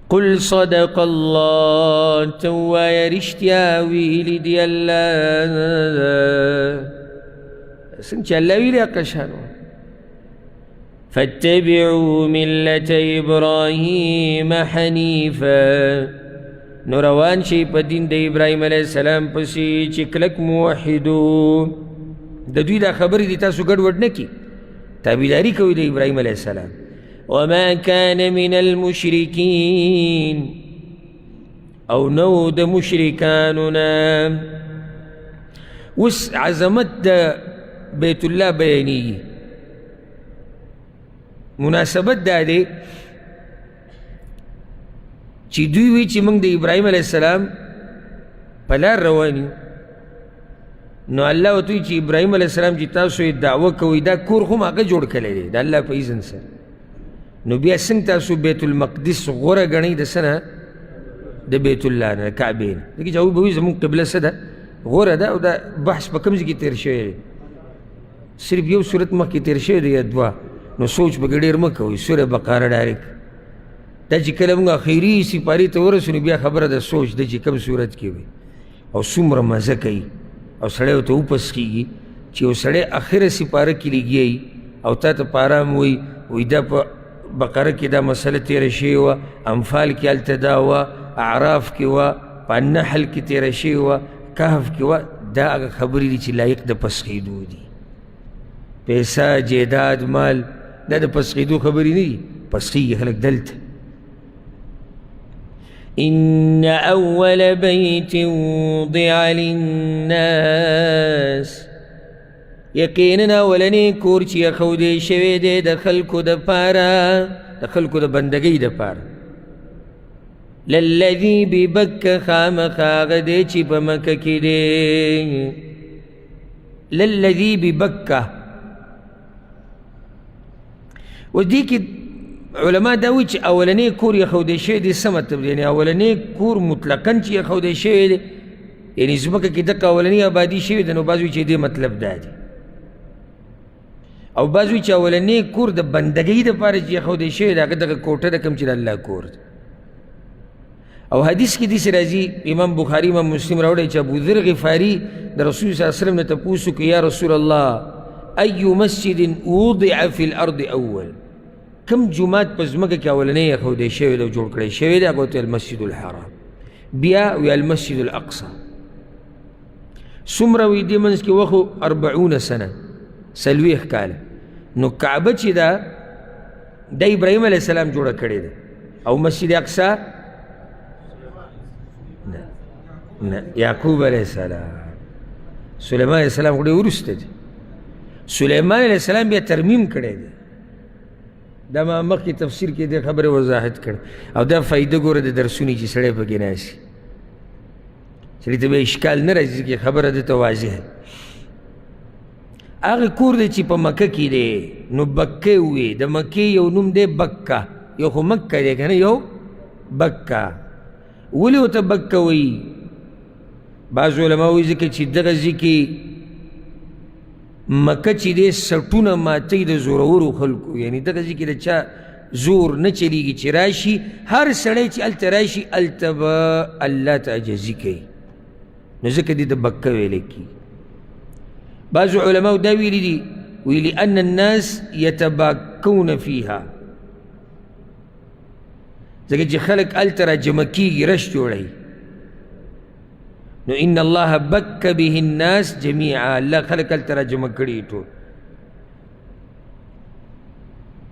قل صدق الله، ته ووایه رښتیا ویلي دي الله، څنګه چې الله ویلي هغه شان وه. فاتبعوا ملة ابراهیم حنیفا، نو روان شئ په دین د ابراهیم علیه السلام پسې چې کلک موحدو. د دوی دا خبرې دي تاسو ګډوډ نه کړي، تابعداري کوئ د ابراهیم علیه السلام. وما كان من المشرکین، او نو د مشرکانو نه. اوس عظمت د بیت الله بیانېږي. مناسبت دا دی چې دوی وی چې موږ د ابراهیم علیه السلام په لار روان یو، نو الله ورته وایي چې ابراهیم علیه السلام چې تاسو یې دعوه کوئ دا کور خو هم هغه جوړ کړی دی د الله په اذن سره، نو بیا څنګه تاسو بیت المقدس غوره ګڼئ د څه نه؟ د بیت الله نه، کعبې نه. ځکه چې هغوی به وایي زموږ قبله څه ده؟ غوره ده. او دا بحث په کوم ځای کې تېر شوی دی؟ صرف یو سورت مخکې تېر شوی دی یا دوه، نو سوچ پکې ډېر مه کوئ. سوره بقره ډایرک دا چې کله موږ اخري سپارې ته ورسو نو بیا خبره د سوچ ده چې کوم صورت کې وي او څومره مزه کوي او سړی ورته وپسکېږي چې یو سړی اخره سپاره کې لګیایي او تا ته په ارام وایي وایي دا په بقره کې دا مسله تېره شوې وه، انفال کې هلته دا وه، اعراف کې وه، په النحل کې تېره شوې وه، کهف کې وه. دا هغه خبرې دي چې لایق د پسخېدو دي. پیسه، جیداد، مال، دا د پسخېدو خبرې نه دي، پسخېږي خلک دلته. إن أول بيت وضع للناس، یقینا اولنی کور چې ایښودی شوی دی د خلکو دپاره، د خلکو د بندګۍ دپاره، للذي ببکه، خامخا هغه دی چې په مکه کې دی. للذي ببکه، اوس دې کې علما دا وایي چې اولنی کور ایښودی شوی دی څه مطلب دی؟ یعنې اولنی کور مطلقا چې ایښودی شوی دی، یعنې ځمکه کې دقه اولنی آبادي شوې ده، نو بعض وایي چې دې مطلب دا دی. او بعض وایي چې اولنی کور د بندګۍ دپاره چې ایښودی شوی دی، هغه دغه کوټه ده کوم چې د الله کور دی. او حدیث کې داسې راځي، امام بخاري امام مسلم راوړی چې ابوذر غفاري د رسول صلی الله علیه وسلم نه تپوس وکړو، یا رسول الله ای مسجد وضع فی الارض اول، کوم جومات په ځمکه کې اولنی ایښودی شوی دی او جوړ کړی شوی دی؟ هغه ورته المسجد الحرام، بیا وی المسجد الاقصی. څومره وی دې منځ کې وخت؟ 40 سنه، 40 کاله. نو کعبه چې ده د ابراهیم علیه السلام جوړه کړې ده، او مسجد اقصی نه، نه، یعقوب علیه السلام، سلیمان علیه السلام خو ډېر وروسته دی. سلیمان علیه السلام بیا ترمیم کړی دی. دا ما مخکې تفسیر کې دې خبرې وضاحت کړ. او دا فایده ګوره د درسونو چې سړی پکې ناست، سړي ته بیا اشکال نه راځي چې خبره ده ته واضح. هغه کور دی چې په مکه کې دی، نو بکه وي، د مکې یو نوم دی بکه، یو خو مکه دی که نه، یو بکه. ولې ورته بکه وایي؟ بعض علما وایي ځکه چې دغه ځای کې مکه چې دی سټونه ماتوي د زورورو خلکو، یعنې دغه ځای کې د چا زور نه چلیږي چې راشي، هر سړی چې هلته راشي هلته به الله ته عاجزي کوي، نو ځکه دې ته بکه ویلی کېږي. بعض علماو دا ویلي دي، ویلي ان الناس یتباکون فیها، ځکه چې خلک هلته راجمع کېږي، رش جوړوي، نو ان الله بک به الناس جميعا، الله خلک هلته راجمع کړي ټول.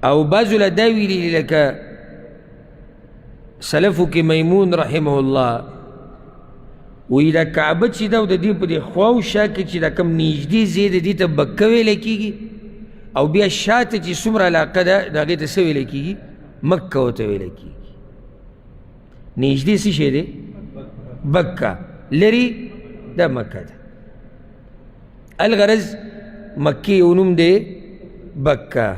او بعضو له دا ویلي دي لکه سلفو کې میمون رحمه الله وایي دا کعبه چې ده او د دې په دې خوا او شا کې چې دا کوم نږدې ځای دی دې ته بکه ویلی کېږي، او بیا شاته چې څومره علاقه ده د هغې ته څه ویلی کېږي؟ مکه ورته ویلی کېږي. نږدې څه شی دی؟ بکه، لرې دا مکه ده. الغرض مکې یو نوم دی بکه.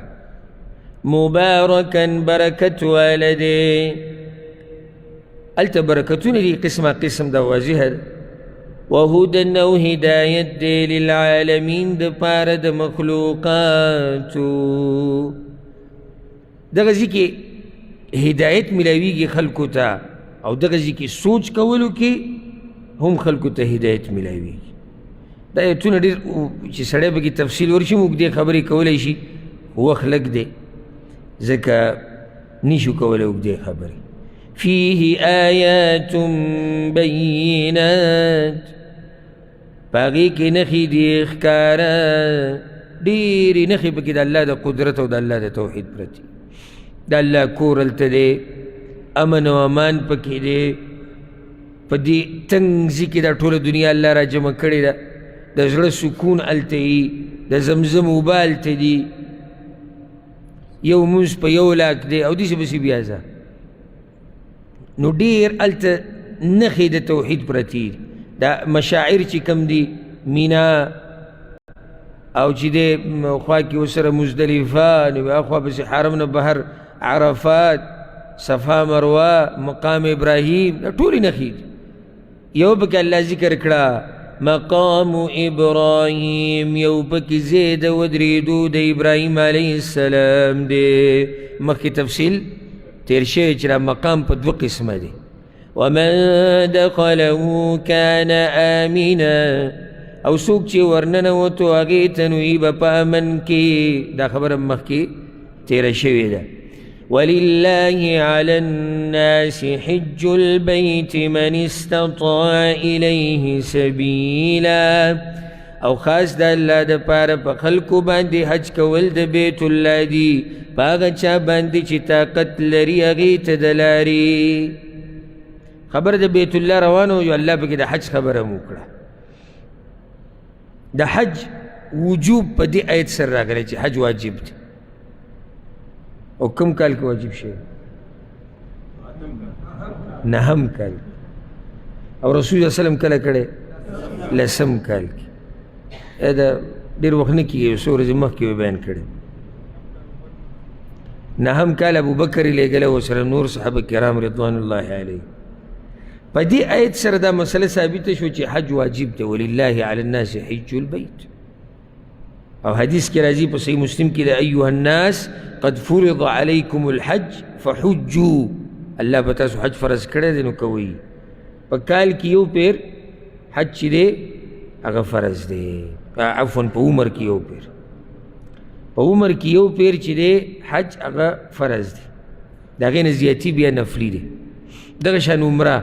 مبارکا برکت واله دی، هلته برکتونه دي قسمه قسم، دا واضحه ده. وهدى او هدایت دی للعالمین دپاره د مخلوقاتو. دغه ځای کې هدایت میلاویږي خلکو ته، او دغه ځای کې سوچ کولو کې هم خلکو ته هدایت میلاویږي. دا آیتونه ډېر چې سړی پکې تفصیل ورشي اوږدې خبرې کولی شي، خو وخت لږ دی ځکه نشو کولی اوږدې خبرې. فيه آیات بینات، په هغې کې نښې دي ښکاره، ډېرې نښې پکې د الله د قدرت او د الله د توحید پرتې. د الله کور هلته دی، امن او امان پکې دی، په دې تنګ ځای کې دا ټوله دنیا الله را جمع کړې ده، د زړه سکون هلته وي، د زمزم اوبه هلته دي، یو مونځ په 1 لاک دی، او داسې پسې بیا ځه. نو ډېر هلته نښې د توحید پرتې دي. دا مشاعر چې کوم دي، مینا او چې دی خوا کې ورسره مزدلفه، نو بیا خوا پسې حرم نه بهر عرفات، صفا مروه، مقام ابراهیم، دا ټولې نښې دي. یو پکې الله ذکر کړه مقام ابراهیم، یو پکې ځای د ودرېدو د ابراهیم علیه السلام دی. مخکې تفصیل تېر شوی چې دا مقام په دوه قسمه دی. ومن دخله کان آمنا، او څوک چې ورننوتو هغې ته نو وي به په امن کې. دا خبره مخکې تېره شوې ده. ولله على الناس حج البيت من استطاع إليه سبيلا. او خاص د الله د پاره په خلکو باندې حج کول د بیت الله دی، په هغه چا باندې چې طاقت لري هغې ته د لارې. خبره د بیت الله روانه یو، الله پکې د حج خبره هم وکړه. د حج وجوب په دې آیت سره راغلی چې حج واجب دی. او کوم کال کې واجب شوی؟ نهم کال. او رسول الله صلی الله علیه وسلم کله کړی؟ لسم کال کې. دا ډېر وخت نه کېږي، یو څو ورځې مخکې مې بیان کړی. نهم کال ابوبکر یې لېږلی ورسره نور صحابه کرام رضوان الله علیه. په دې آیت سره دا مسله ثابته شوه چې حج واجب دی، ولله علی الناس حج البیت. او حدیث کې راځي په صحیح مسلم کې د ایها الناس قد فرض علیکم الحج فحجوا. الله په تاسو حج فرض کړی دی نو کوئ. په کال کې یو پیر حج چې دی هغه فرض دی، عفوا په عمر کې یو پیر، په عمر کې یو پیر چې دی حج هغه فرض دی، د هغې نه زیاتي بیا نفلي دی. دغه شان عمره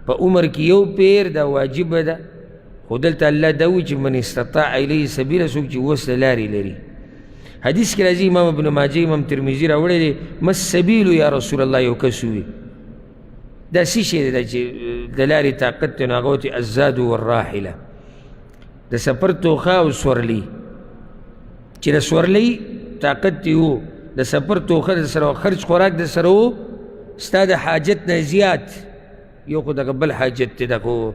په عمر کې یو پیر دا واجبه ده، خو دلته الله دا وایي چې من استطاع الیه سبیلا، څوک چې وس د لارې لري. حدیث کې راځي امام ابن ماجه امام ترمذي راوړی دی، ما السبیل یا رسول الله، یو کس ووایي دا څه شی دی چې د لارې طاقت دی؟ نو هغه ورته الزاد والراحله، د سفر توښه او سورلي، چې د سورلۍ طاقت دی و، د سفر توښه د سره خرج خوراک د سره و، ستا د حاجت نه زیات. یو خو دغه بل حاجت دی، دا خو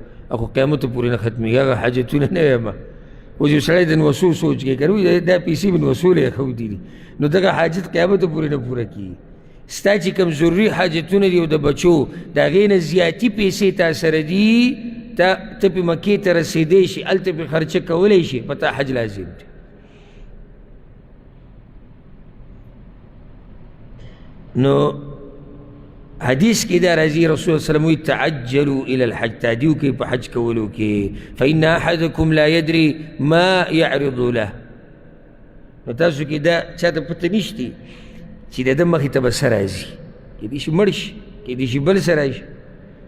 قیامت پورې نه ختمېږي، هغه حاجتونه نه وایم. اوس یو سړی د نوسو سوچ کوي که نه، دا پیسې مې نوسو له ایښودې دي، نو دغه حاجت قیامت پورې نه پوره کېږي. ستا چې کوم ضروري حاجتونه دي او د بچو د هغې نه زیاتي پیسې تا سره دي، ته پې مکې ته رسېدی شي، هلته پې خرچه کولی شي، په تا حج لازم دی. نو حدیث کې دا راځي رسول الله صلی الله علیه وسلم وایي تعجلوا الی الحج، تادي وکړئ په حج کولو کې، فإن احدکم لا یدري ما یعرض له. نو تاسو کې دا چاته پته نشتي چې د ده مخې ته به څه راځي، کېدای شي مړ شي، کېدای شي بل څه راشي.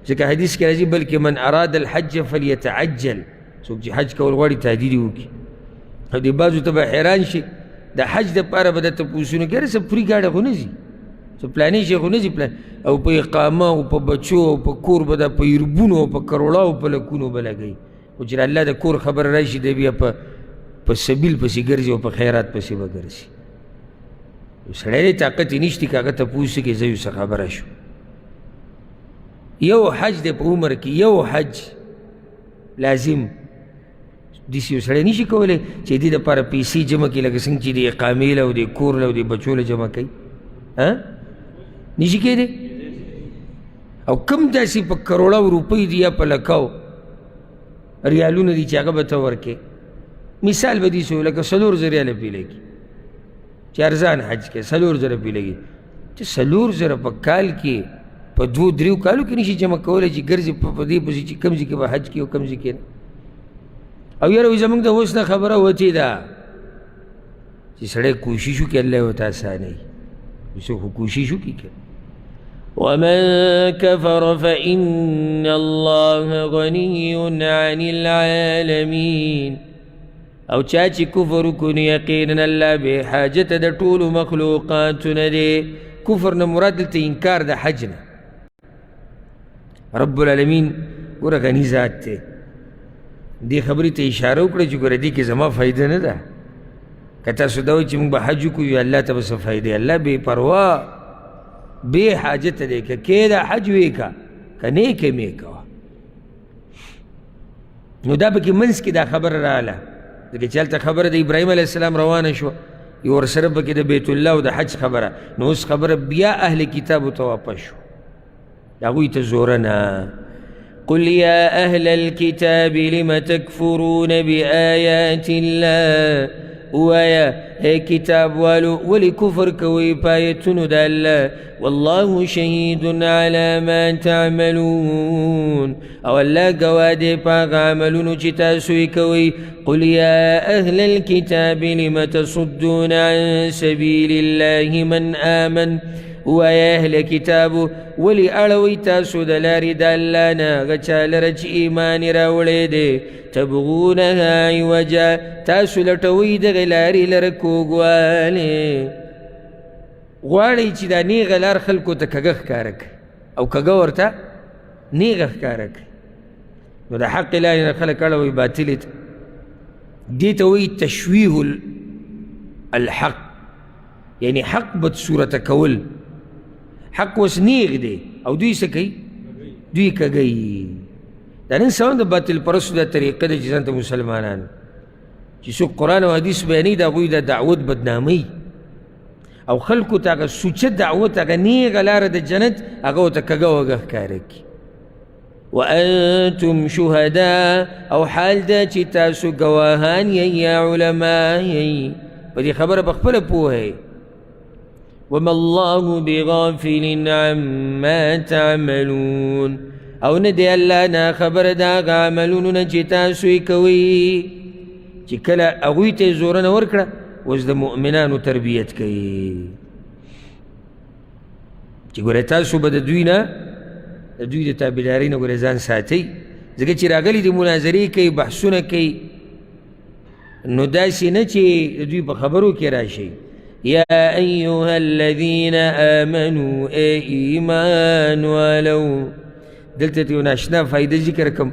ځکه حدیث کې راځي بلکې من اراد الحج فلیتعجل، څوک چې حج کول غواړي تادي دې وکړي. او دې بعضو ته به حیران شي د حج دپاره به د تپوسونه کوي، څه فري ګاډی خو نه ځي، څه پلانې شی خو نه ځي، پلان او په اقامه او په بچو او په کور به دا په اربونو او په کروړاو په لکونو به لګوي. خو چې د الله د کور خبره راشي دی بیا په سبیل پسې ګرځي او په خیرات پسې به ګرځي. یو سړی دی طاقت یې نشتي که هغه تپوس وکړي زه یو څه خبره شو. یو حج دی په عمر کې، یو حج لازم داسې یو سړی نشي کولی چې دې دپاره پیسې جمع کړي لکه څنګه چې د اقامې له او د کور له او د بچو له جمع کوي، نشي کېدی. او کم داسې په کروړاو روپۍ دي یا په لکاو ریالونه دي چې هغه به ته ورکې. مثال به داسې لکه 4000 ریاله پرې لګي چې ارزان حج کې 4000 پرې لګي، چې 4000 په کال کې په 2-3 کالو کې نشي جمع کولی چې ګرځي په دې پسې چې کوم ځای کې به حج کوي او کوم ځای کې نه. او یاره وایي زموږ د اوس نه خبره وتې ده چې سړی کوشش وکړي الله یې ورته اسانوي، څوک خو کوشش وکړي که. ومن كفر فإن الله غني عن العالمين. او چا چې کفر وکړو نو یقینا الله بې حاجته د ټولو مخلوقاتو نه دی. کفر نه مراد دلته انکار د حج نه. رب العالمین ګوره غني ذات دی، دې خبرې ته اشاره وکړه چې ګوره دې کې زما فایده نه ده. که تاسو دا وایئ چې موږ به حج وکړو الله ته به څه فایده، الله بې پروا بې حاجته دی، که کې دا حج وې که که نه یې کوې مې کوه. نو دا پکې منځ کې دا خبره راغله، ځکه چې هلته خبره د ابراهیم علیه السلام روانه شوه، یو ورسره پکې د بیت الله او د حج خبره. نو اوس خبره بیا اهل کتابو ته واپس شو، هغوی ته زورنه. قل يا أهل الكتاب لم تكفرون بآيات الله ووایه ای کتاب والو، ولې کفر کوئ په آیتونو د الله؟ والله شهید علی ما تعملون، او الله ګواه دی په هغه عملونو چې تاسو یې کوئ. قل یا اهل الكتاب لم تصدون عن سبیل الله من آمن، ووایه اهل کتابو ولې اړوئ تاسو د لارې د الله نه هغه چا لره چې ایمان یې راوړی دی؟ تبغونها عوجا، تاسو لټوئ دغې لارې لره کوږوالی، غواړئ چې دا نیغه لار خلکو ته کږه ښکاره کړئ او کږه ورته نیغه ښکاره کړئ. نو د حق لارې نه خلک اړوئ باطلې ته. دې ته وایي تشویه الحق، یعنی حق بدصورته کول. حق اوس نیغ دی او دوی څه کوي؟ دوی کږوي. دا نن سبا هم د باطل پرستو دا طریقه ده چې ځان ته مسلمانان چې څوک قرآن او حدیث بیانوي د هغوی د دعوت بدناموي او خلکو ته هغه سوچه دعوت، هغه نیغه لاره د جنت، هغه ورته کږه وږه ښکاره کړي. وأنتم شهداء، او حال دا چې تاسو ګواهان یئ یا علما یئ، په دې خبره په خپله پوه یئ. وما الله بغافل عما تعملون، او نه دی الله ناخبره د هغه عملونو نه چې تاسو یې کوئ. چې کله هغوی ته یې زورنه ورکړه، اوس د مؤمنانو تربیت کوي چې ګوره تاسو به د دوی نه، د دوی د تابعدارۍ نه ګوره ځان ساتئ، ځکه چې راغلي دي مناظرې کوي، بحثونه کوي، نو داسې نه چې د دوی په خبرو کې راشئ. یا ایها الذین آمنو، ای ایمان والو، دلته ته یو ناشنا فایده ذکر کوم.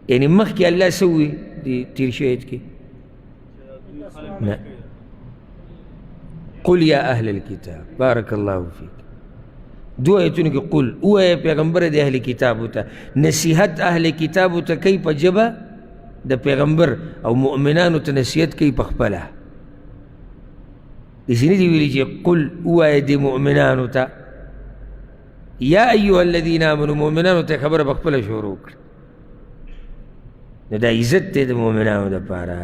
یعنی مخکې الله څه ووایي دې تېر شوي آیت کې؟ نه، قل یا اهل الكتاب، بارک الله فیک. دوه آیتونو کې قل ووایه پیغمبر د اهل کتابو ته، نصیحت اهل کتابو ته کوي په ژبه د پیغمبر، او مؤمنانو ته نصیحت کوي په خپله. داسې نه دي ویلي چې قل ووایه دې مؤمنانو ته، یا ایها الذین آمنو، مؤمنانو ته خبره په خپله شروع کړه. نو دا عزت دی د مؤمنانو دپاره.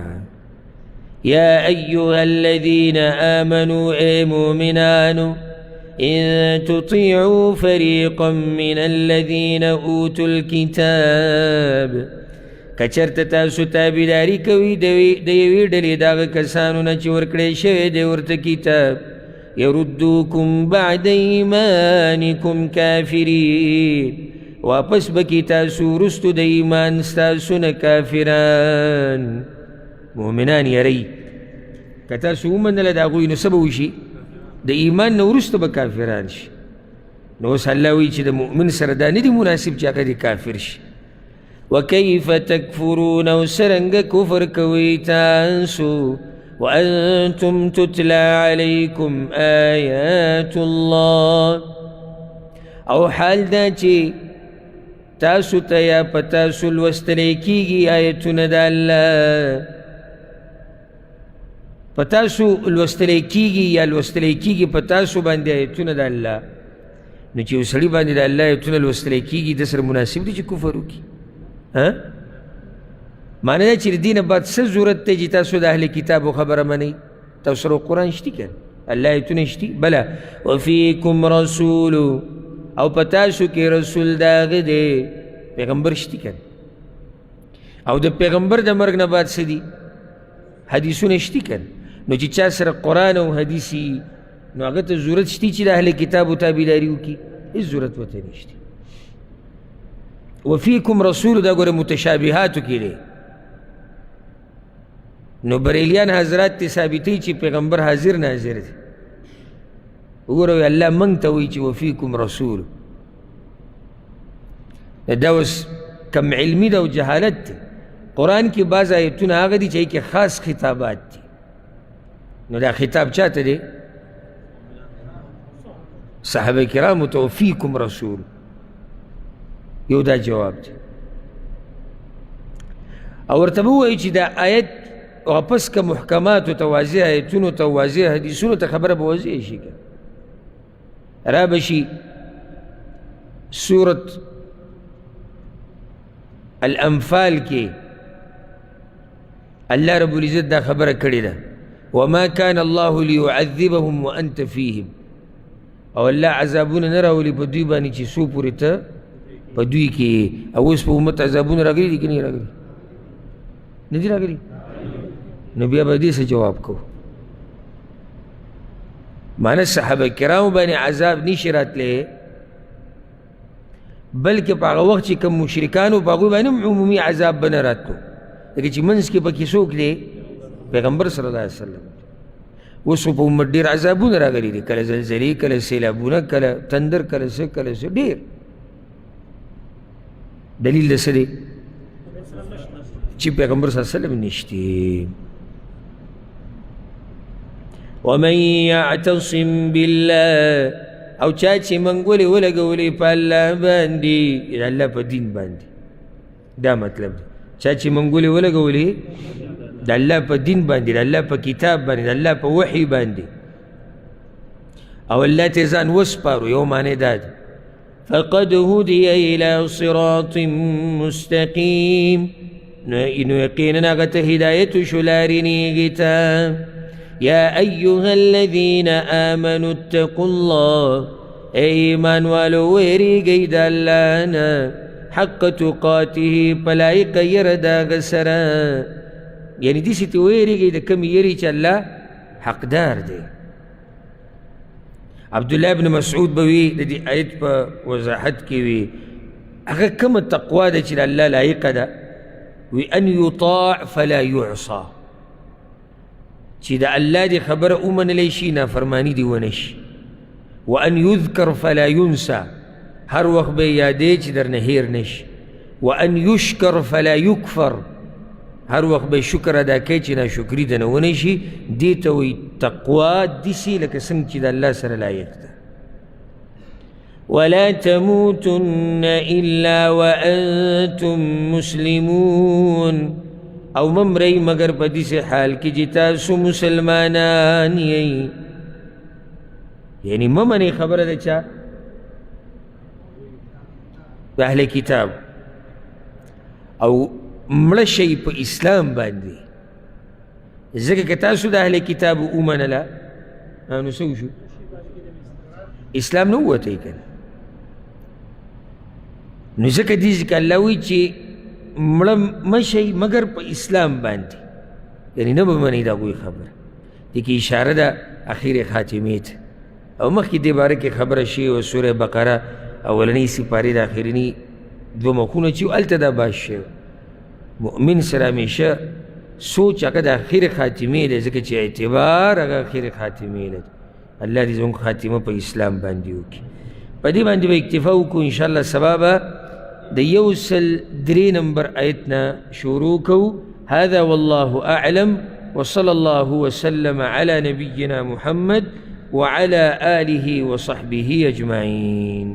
یا ایها الذین آمنو، ای مؤمنانو، إن تطيعوا فريقا من الذين أوتوا الكتاب، که چېرته تاسو تابعداري کوئ د یوې ډلې د هغه کسانو نه چې ورکړی شوی دی ورته کتاب، یردوکم بعد ایمانکم کافرین، واپس به کړي تاسو وروستو د ایمان ستاسو نه کافران. مؤمنان یری که تاسو ومنله د هغوی نو څه به وشي؟ د ایمان نه وروسته به کافران شي. نو اوس الله وایي چې د مؤمن سره دا نه دي مناسب چې هغه دې کافر شي. وکیف تکفرون، او څرنګه کفر کوئ تاسو؟ وأنتم تتلى علیکم آیات الله، او حال دا چې تاسو ته یا په تاسو لوستلی کېږي آیتونه د الله، په تاسو لوستلی کېږي یا لوستلی کېږي په تاسو باندې آیتونه د الله. نو چې یو سړي باندې د الله آیتونه لوستلی کېږي، د سره مناسب دي چې کفر وکړي؟ معنی دا چې د دې نه بعد څه ضرورت دی چې تاسو د اهل کتابو خبره منئ؟ تاسو سره قرآن شتي که الله آیتونه شتي. بله وفیکم رسول، او په تاسو کې رسول د هغه دی، پیغمبر شتي که او د پیغمبر د مرګ نه بعد څه دي؟ حدیثونه شتي که. نو چې چا سره قرآن او حدیث نو هغه ته ضرورت شتي چې د اهل کتابو تابعداري وکړي؟ هېڅ ضرورت ورته نشته. وفیکم رسول، دا ګوره متشابهاتو کې دی. نو بریلیان حضرات ته ثابتوي چې پیغمبر حاضر ناظر دی. وګوره الله موږ ته وایي چې وفیکم رسول. دا اوس کم علمي ده او جهالت دی. قرآن کې بعض آیتونه هغه دي چې هغې کې خاص خطابات دي. نو دا خطاب چاته دی؟ صحابه کرامو ته. وفیکم رسول، یو دا جواب دی. او ورته به ووایي چې دا آیت واپس که محکماتو ته، واضح آیتونو ته، واضح حدیثونو ته، خبره به واضح شي. که را به شي سورة الانفال کې الله رب العزت دا خبره کړې ده، وما كان الله ليعذبهم وأنت فيهم، او الله عذابونه نه راولي په دوی باندې چې څو پورې ته په دوی کې. او اوس په امت عذابونه راغلي دي که نه راغلي؟ نه دي راغلي؟ نو بیا به دې څه جواب کوو؟ معنی صحابه کرامو باندې عذاب نشي راتلی، بلکې په هغه وخت چې کوم مشرکانو په هغوی باندې هم عمومي عذاب به نه راتلو، لکه چې منځ کې پکې څوک دی؟ پیغمبر صلی الله علیه وسلم. اوس خو په امت ډېر عذابونه راغلي دي، کله زلزلې، کله سیلابونه، کله تندر، کله څه کله څه، ډېر. دلیل د څه دی؟ چې پیغمبر صلی الله علیه وسلم نشته. ومن يعتصم بالله، او چا چې منګولې ولګولې په الله باندې، د الله په دین باندې، دا مطلب دی. چا چې منګولې ولګولې د الله په دین باندې، د الله په کتاب باندې، د الله په وحي باندې، او الله ته ځان وسپارو، یو معنی دا ده، فقد هدي إلى صراط مستقيم، نو یقینا هغه ته هدایت شو لارې نیغې ته. یا ایها الذین آمنوا اتقوا الله، ای ایمان والو ویریږئ د الله نه، حق تقاته، په لایقه یره د هغه سره، یعنې داسې ته ویریږئ د کومې یرې چې الله حقدار دی. عبدالله ابن مسعود به وي د دې آیت په وضاحت کې وي، هغه کومه تقوا ده چې د الله لایقه ده؟ وي ان یطاع فلا یعصا، چې د الله دې خبره ومنلی شي، نافرماني دې ونه شي. وان یذکر فلا ینسا، هر وخت به یې یادې چې درنه هېر نه شي. وان یشکر فلا یکفر، هر وخت به شکر ادا کوي چې ناشکري درنه ونه شي. دې ته وایي تقوا، داسې لکه څنګه چې د الله سره لایق ده. ولا تموتن إلا وأنتم مسلمون، او مه مرئ مګر په داسې حال کې چې تاسو مسلمانان یئ. یعنې مه منئ خبره ده چا؟ د اهل کتاب، او مړه شئ په اسلام باندې، ځکه که تاسو د اهل کتاب ومنله نو څه وشو؟ اسلام نه ووتی که نه. نو ځکه دې ځکه الله وایي چې مړه مه شئ مګر په اسلام باندې، یعنې نه به منئ د هغوی خبره. دې کې اشاره ده اخرې خاتمې ته، او مخکې دې باره کې خبره شوې وه، سوره بقره اولنۍ سپارې د اخرني دوه مخونه چې هلته دا بحث شوی. مؤمن سره همیشه سوچ هغه د اخرې خاتمې دی، ځکه چې اعتبار هغه اخرې خاتمې دی. الله دې زموږ خاتمه په اسلام باندې وکړي. په دې باندې به اکتفا وکړو انشاءالله. سبا به د 103 نمبر آیت نه شروع کوو. هذا والله أعلم، وصلى الله وسلم على نبينا محمد وعلى آله وصحبه أجمعين.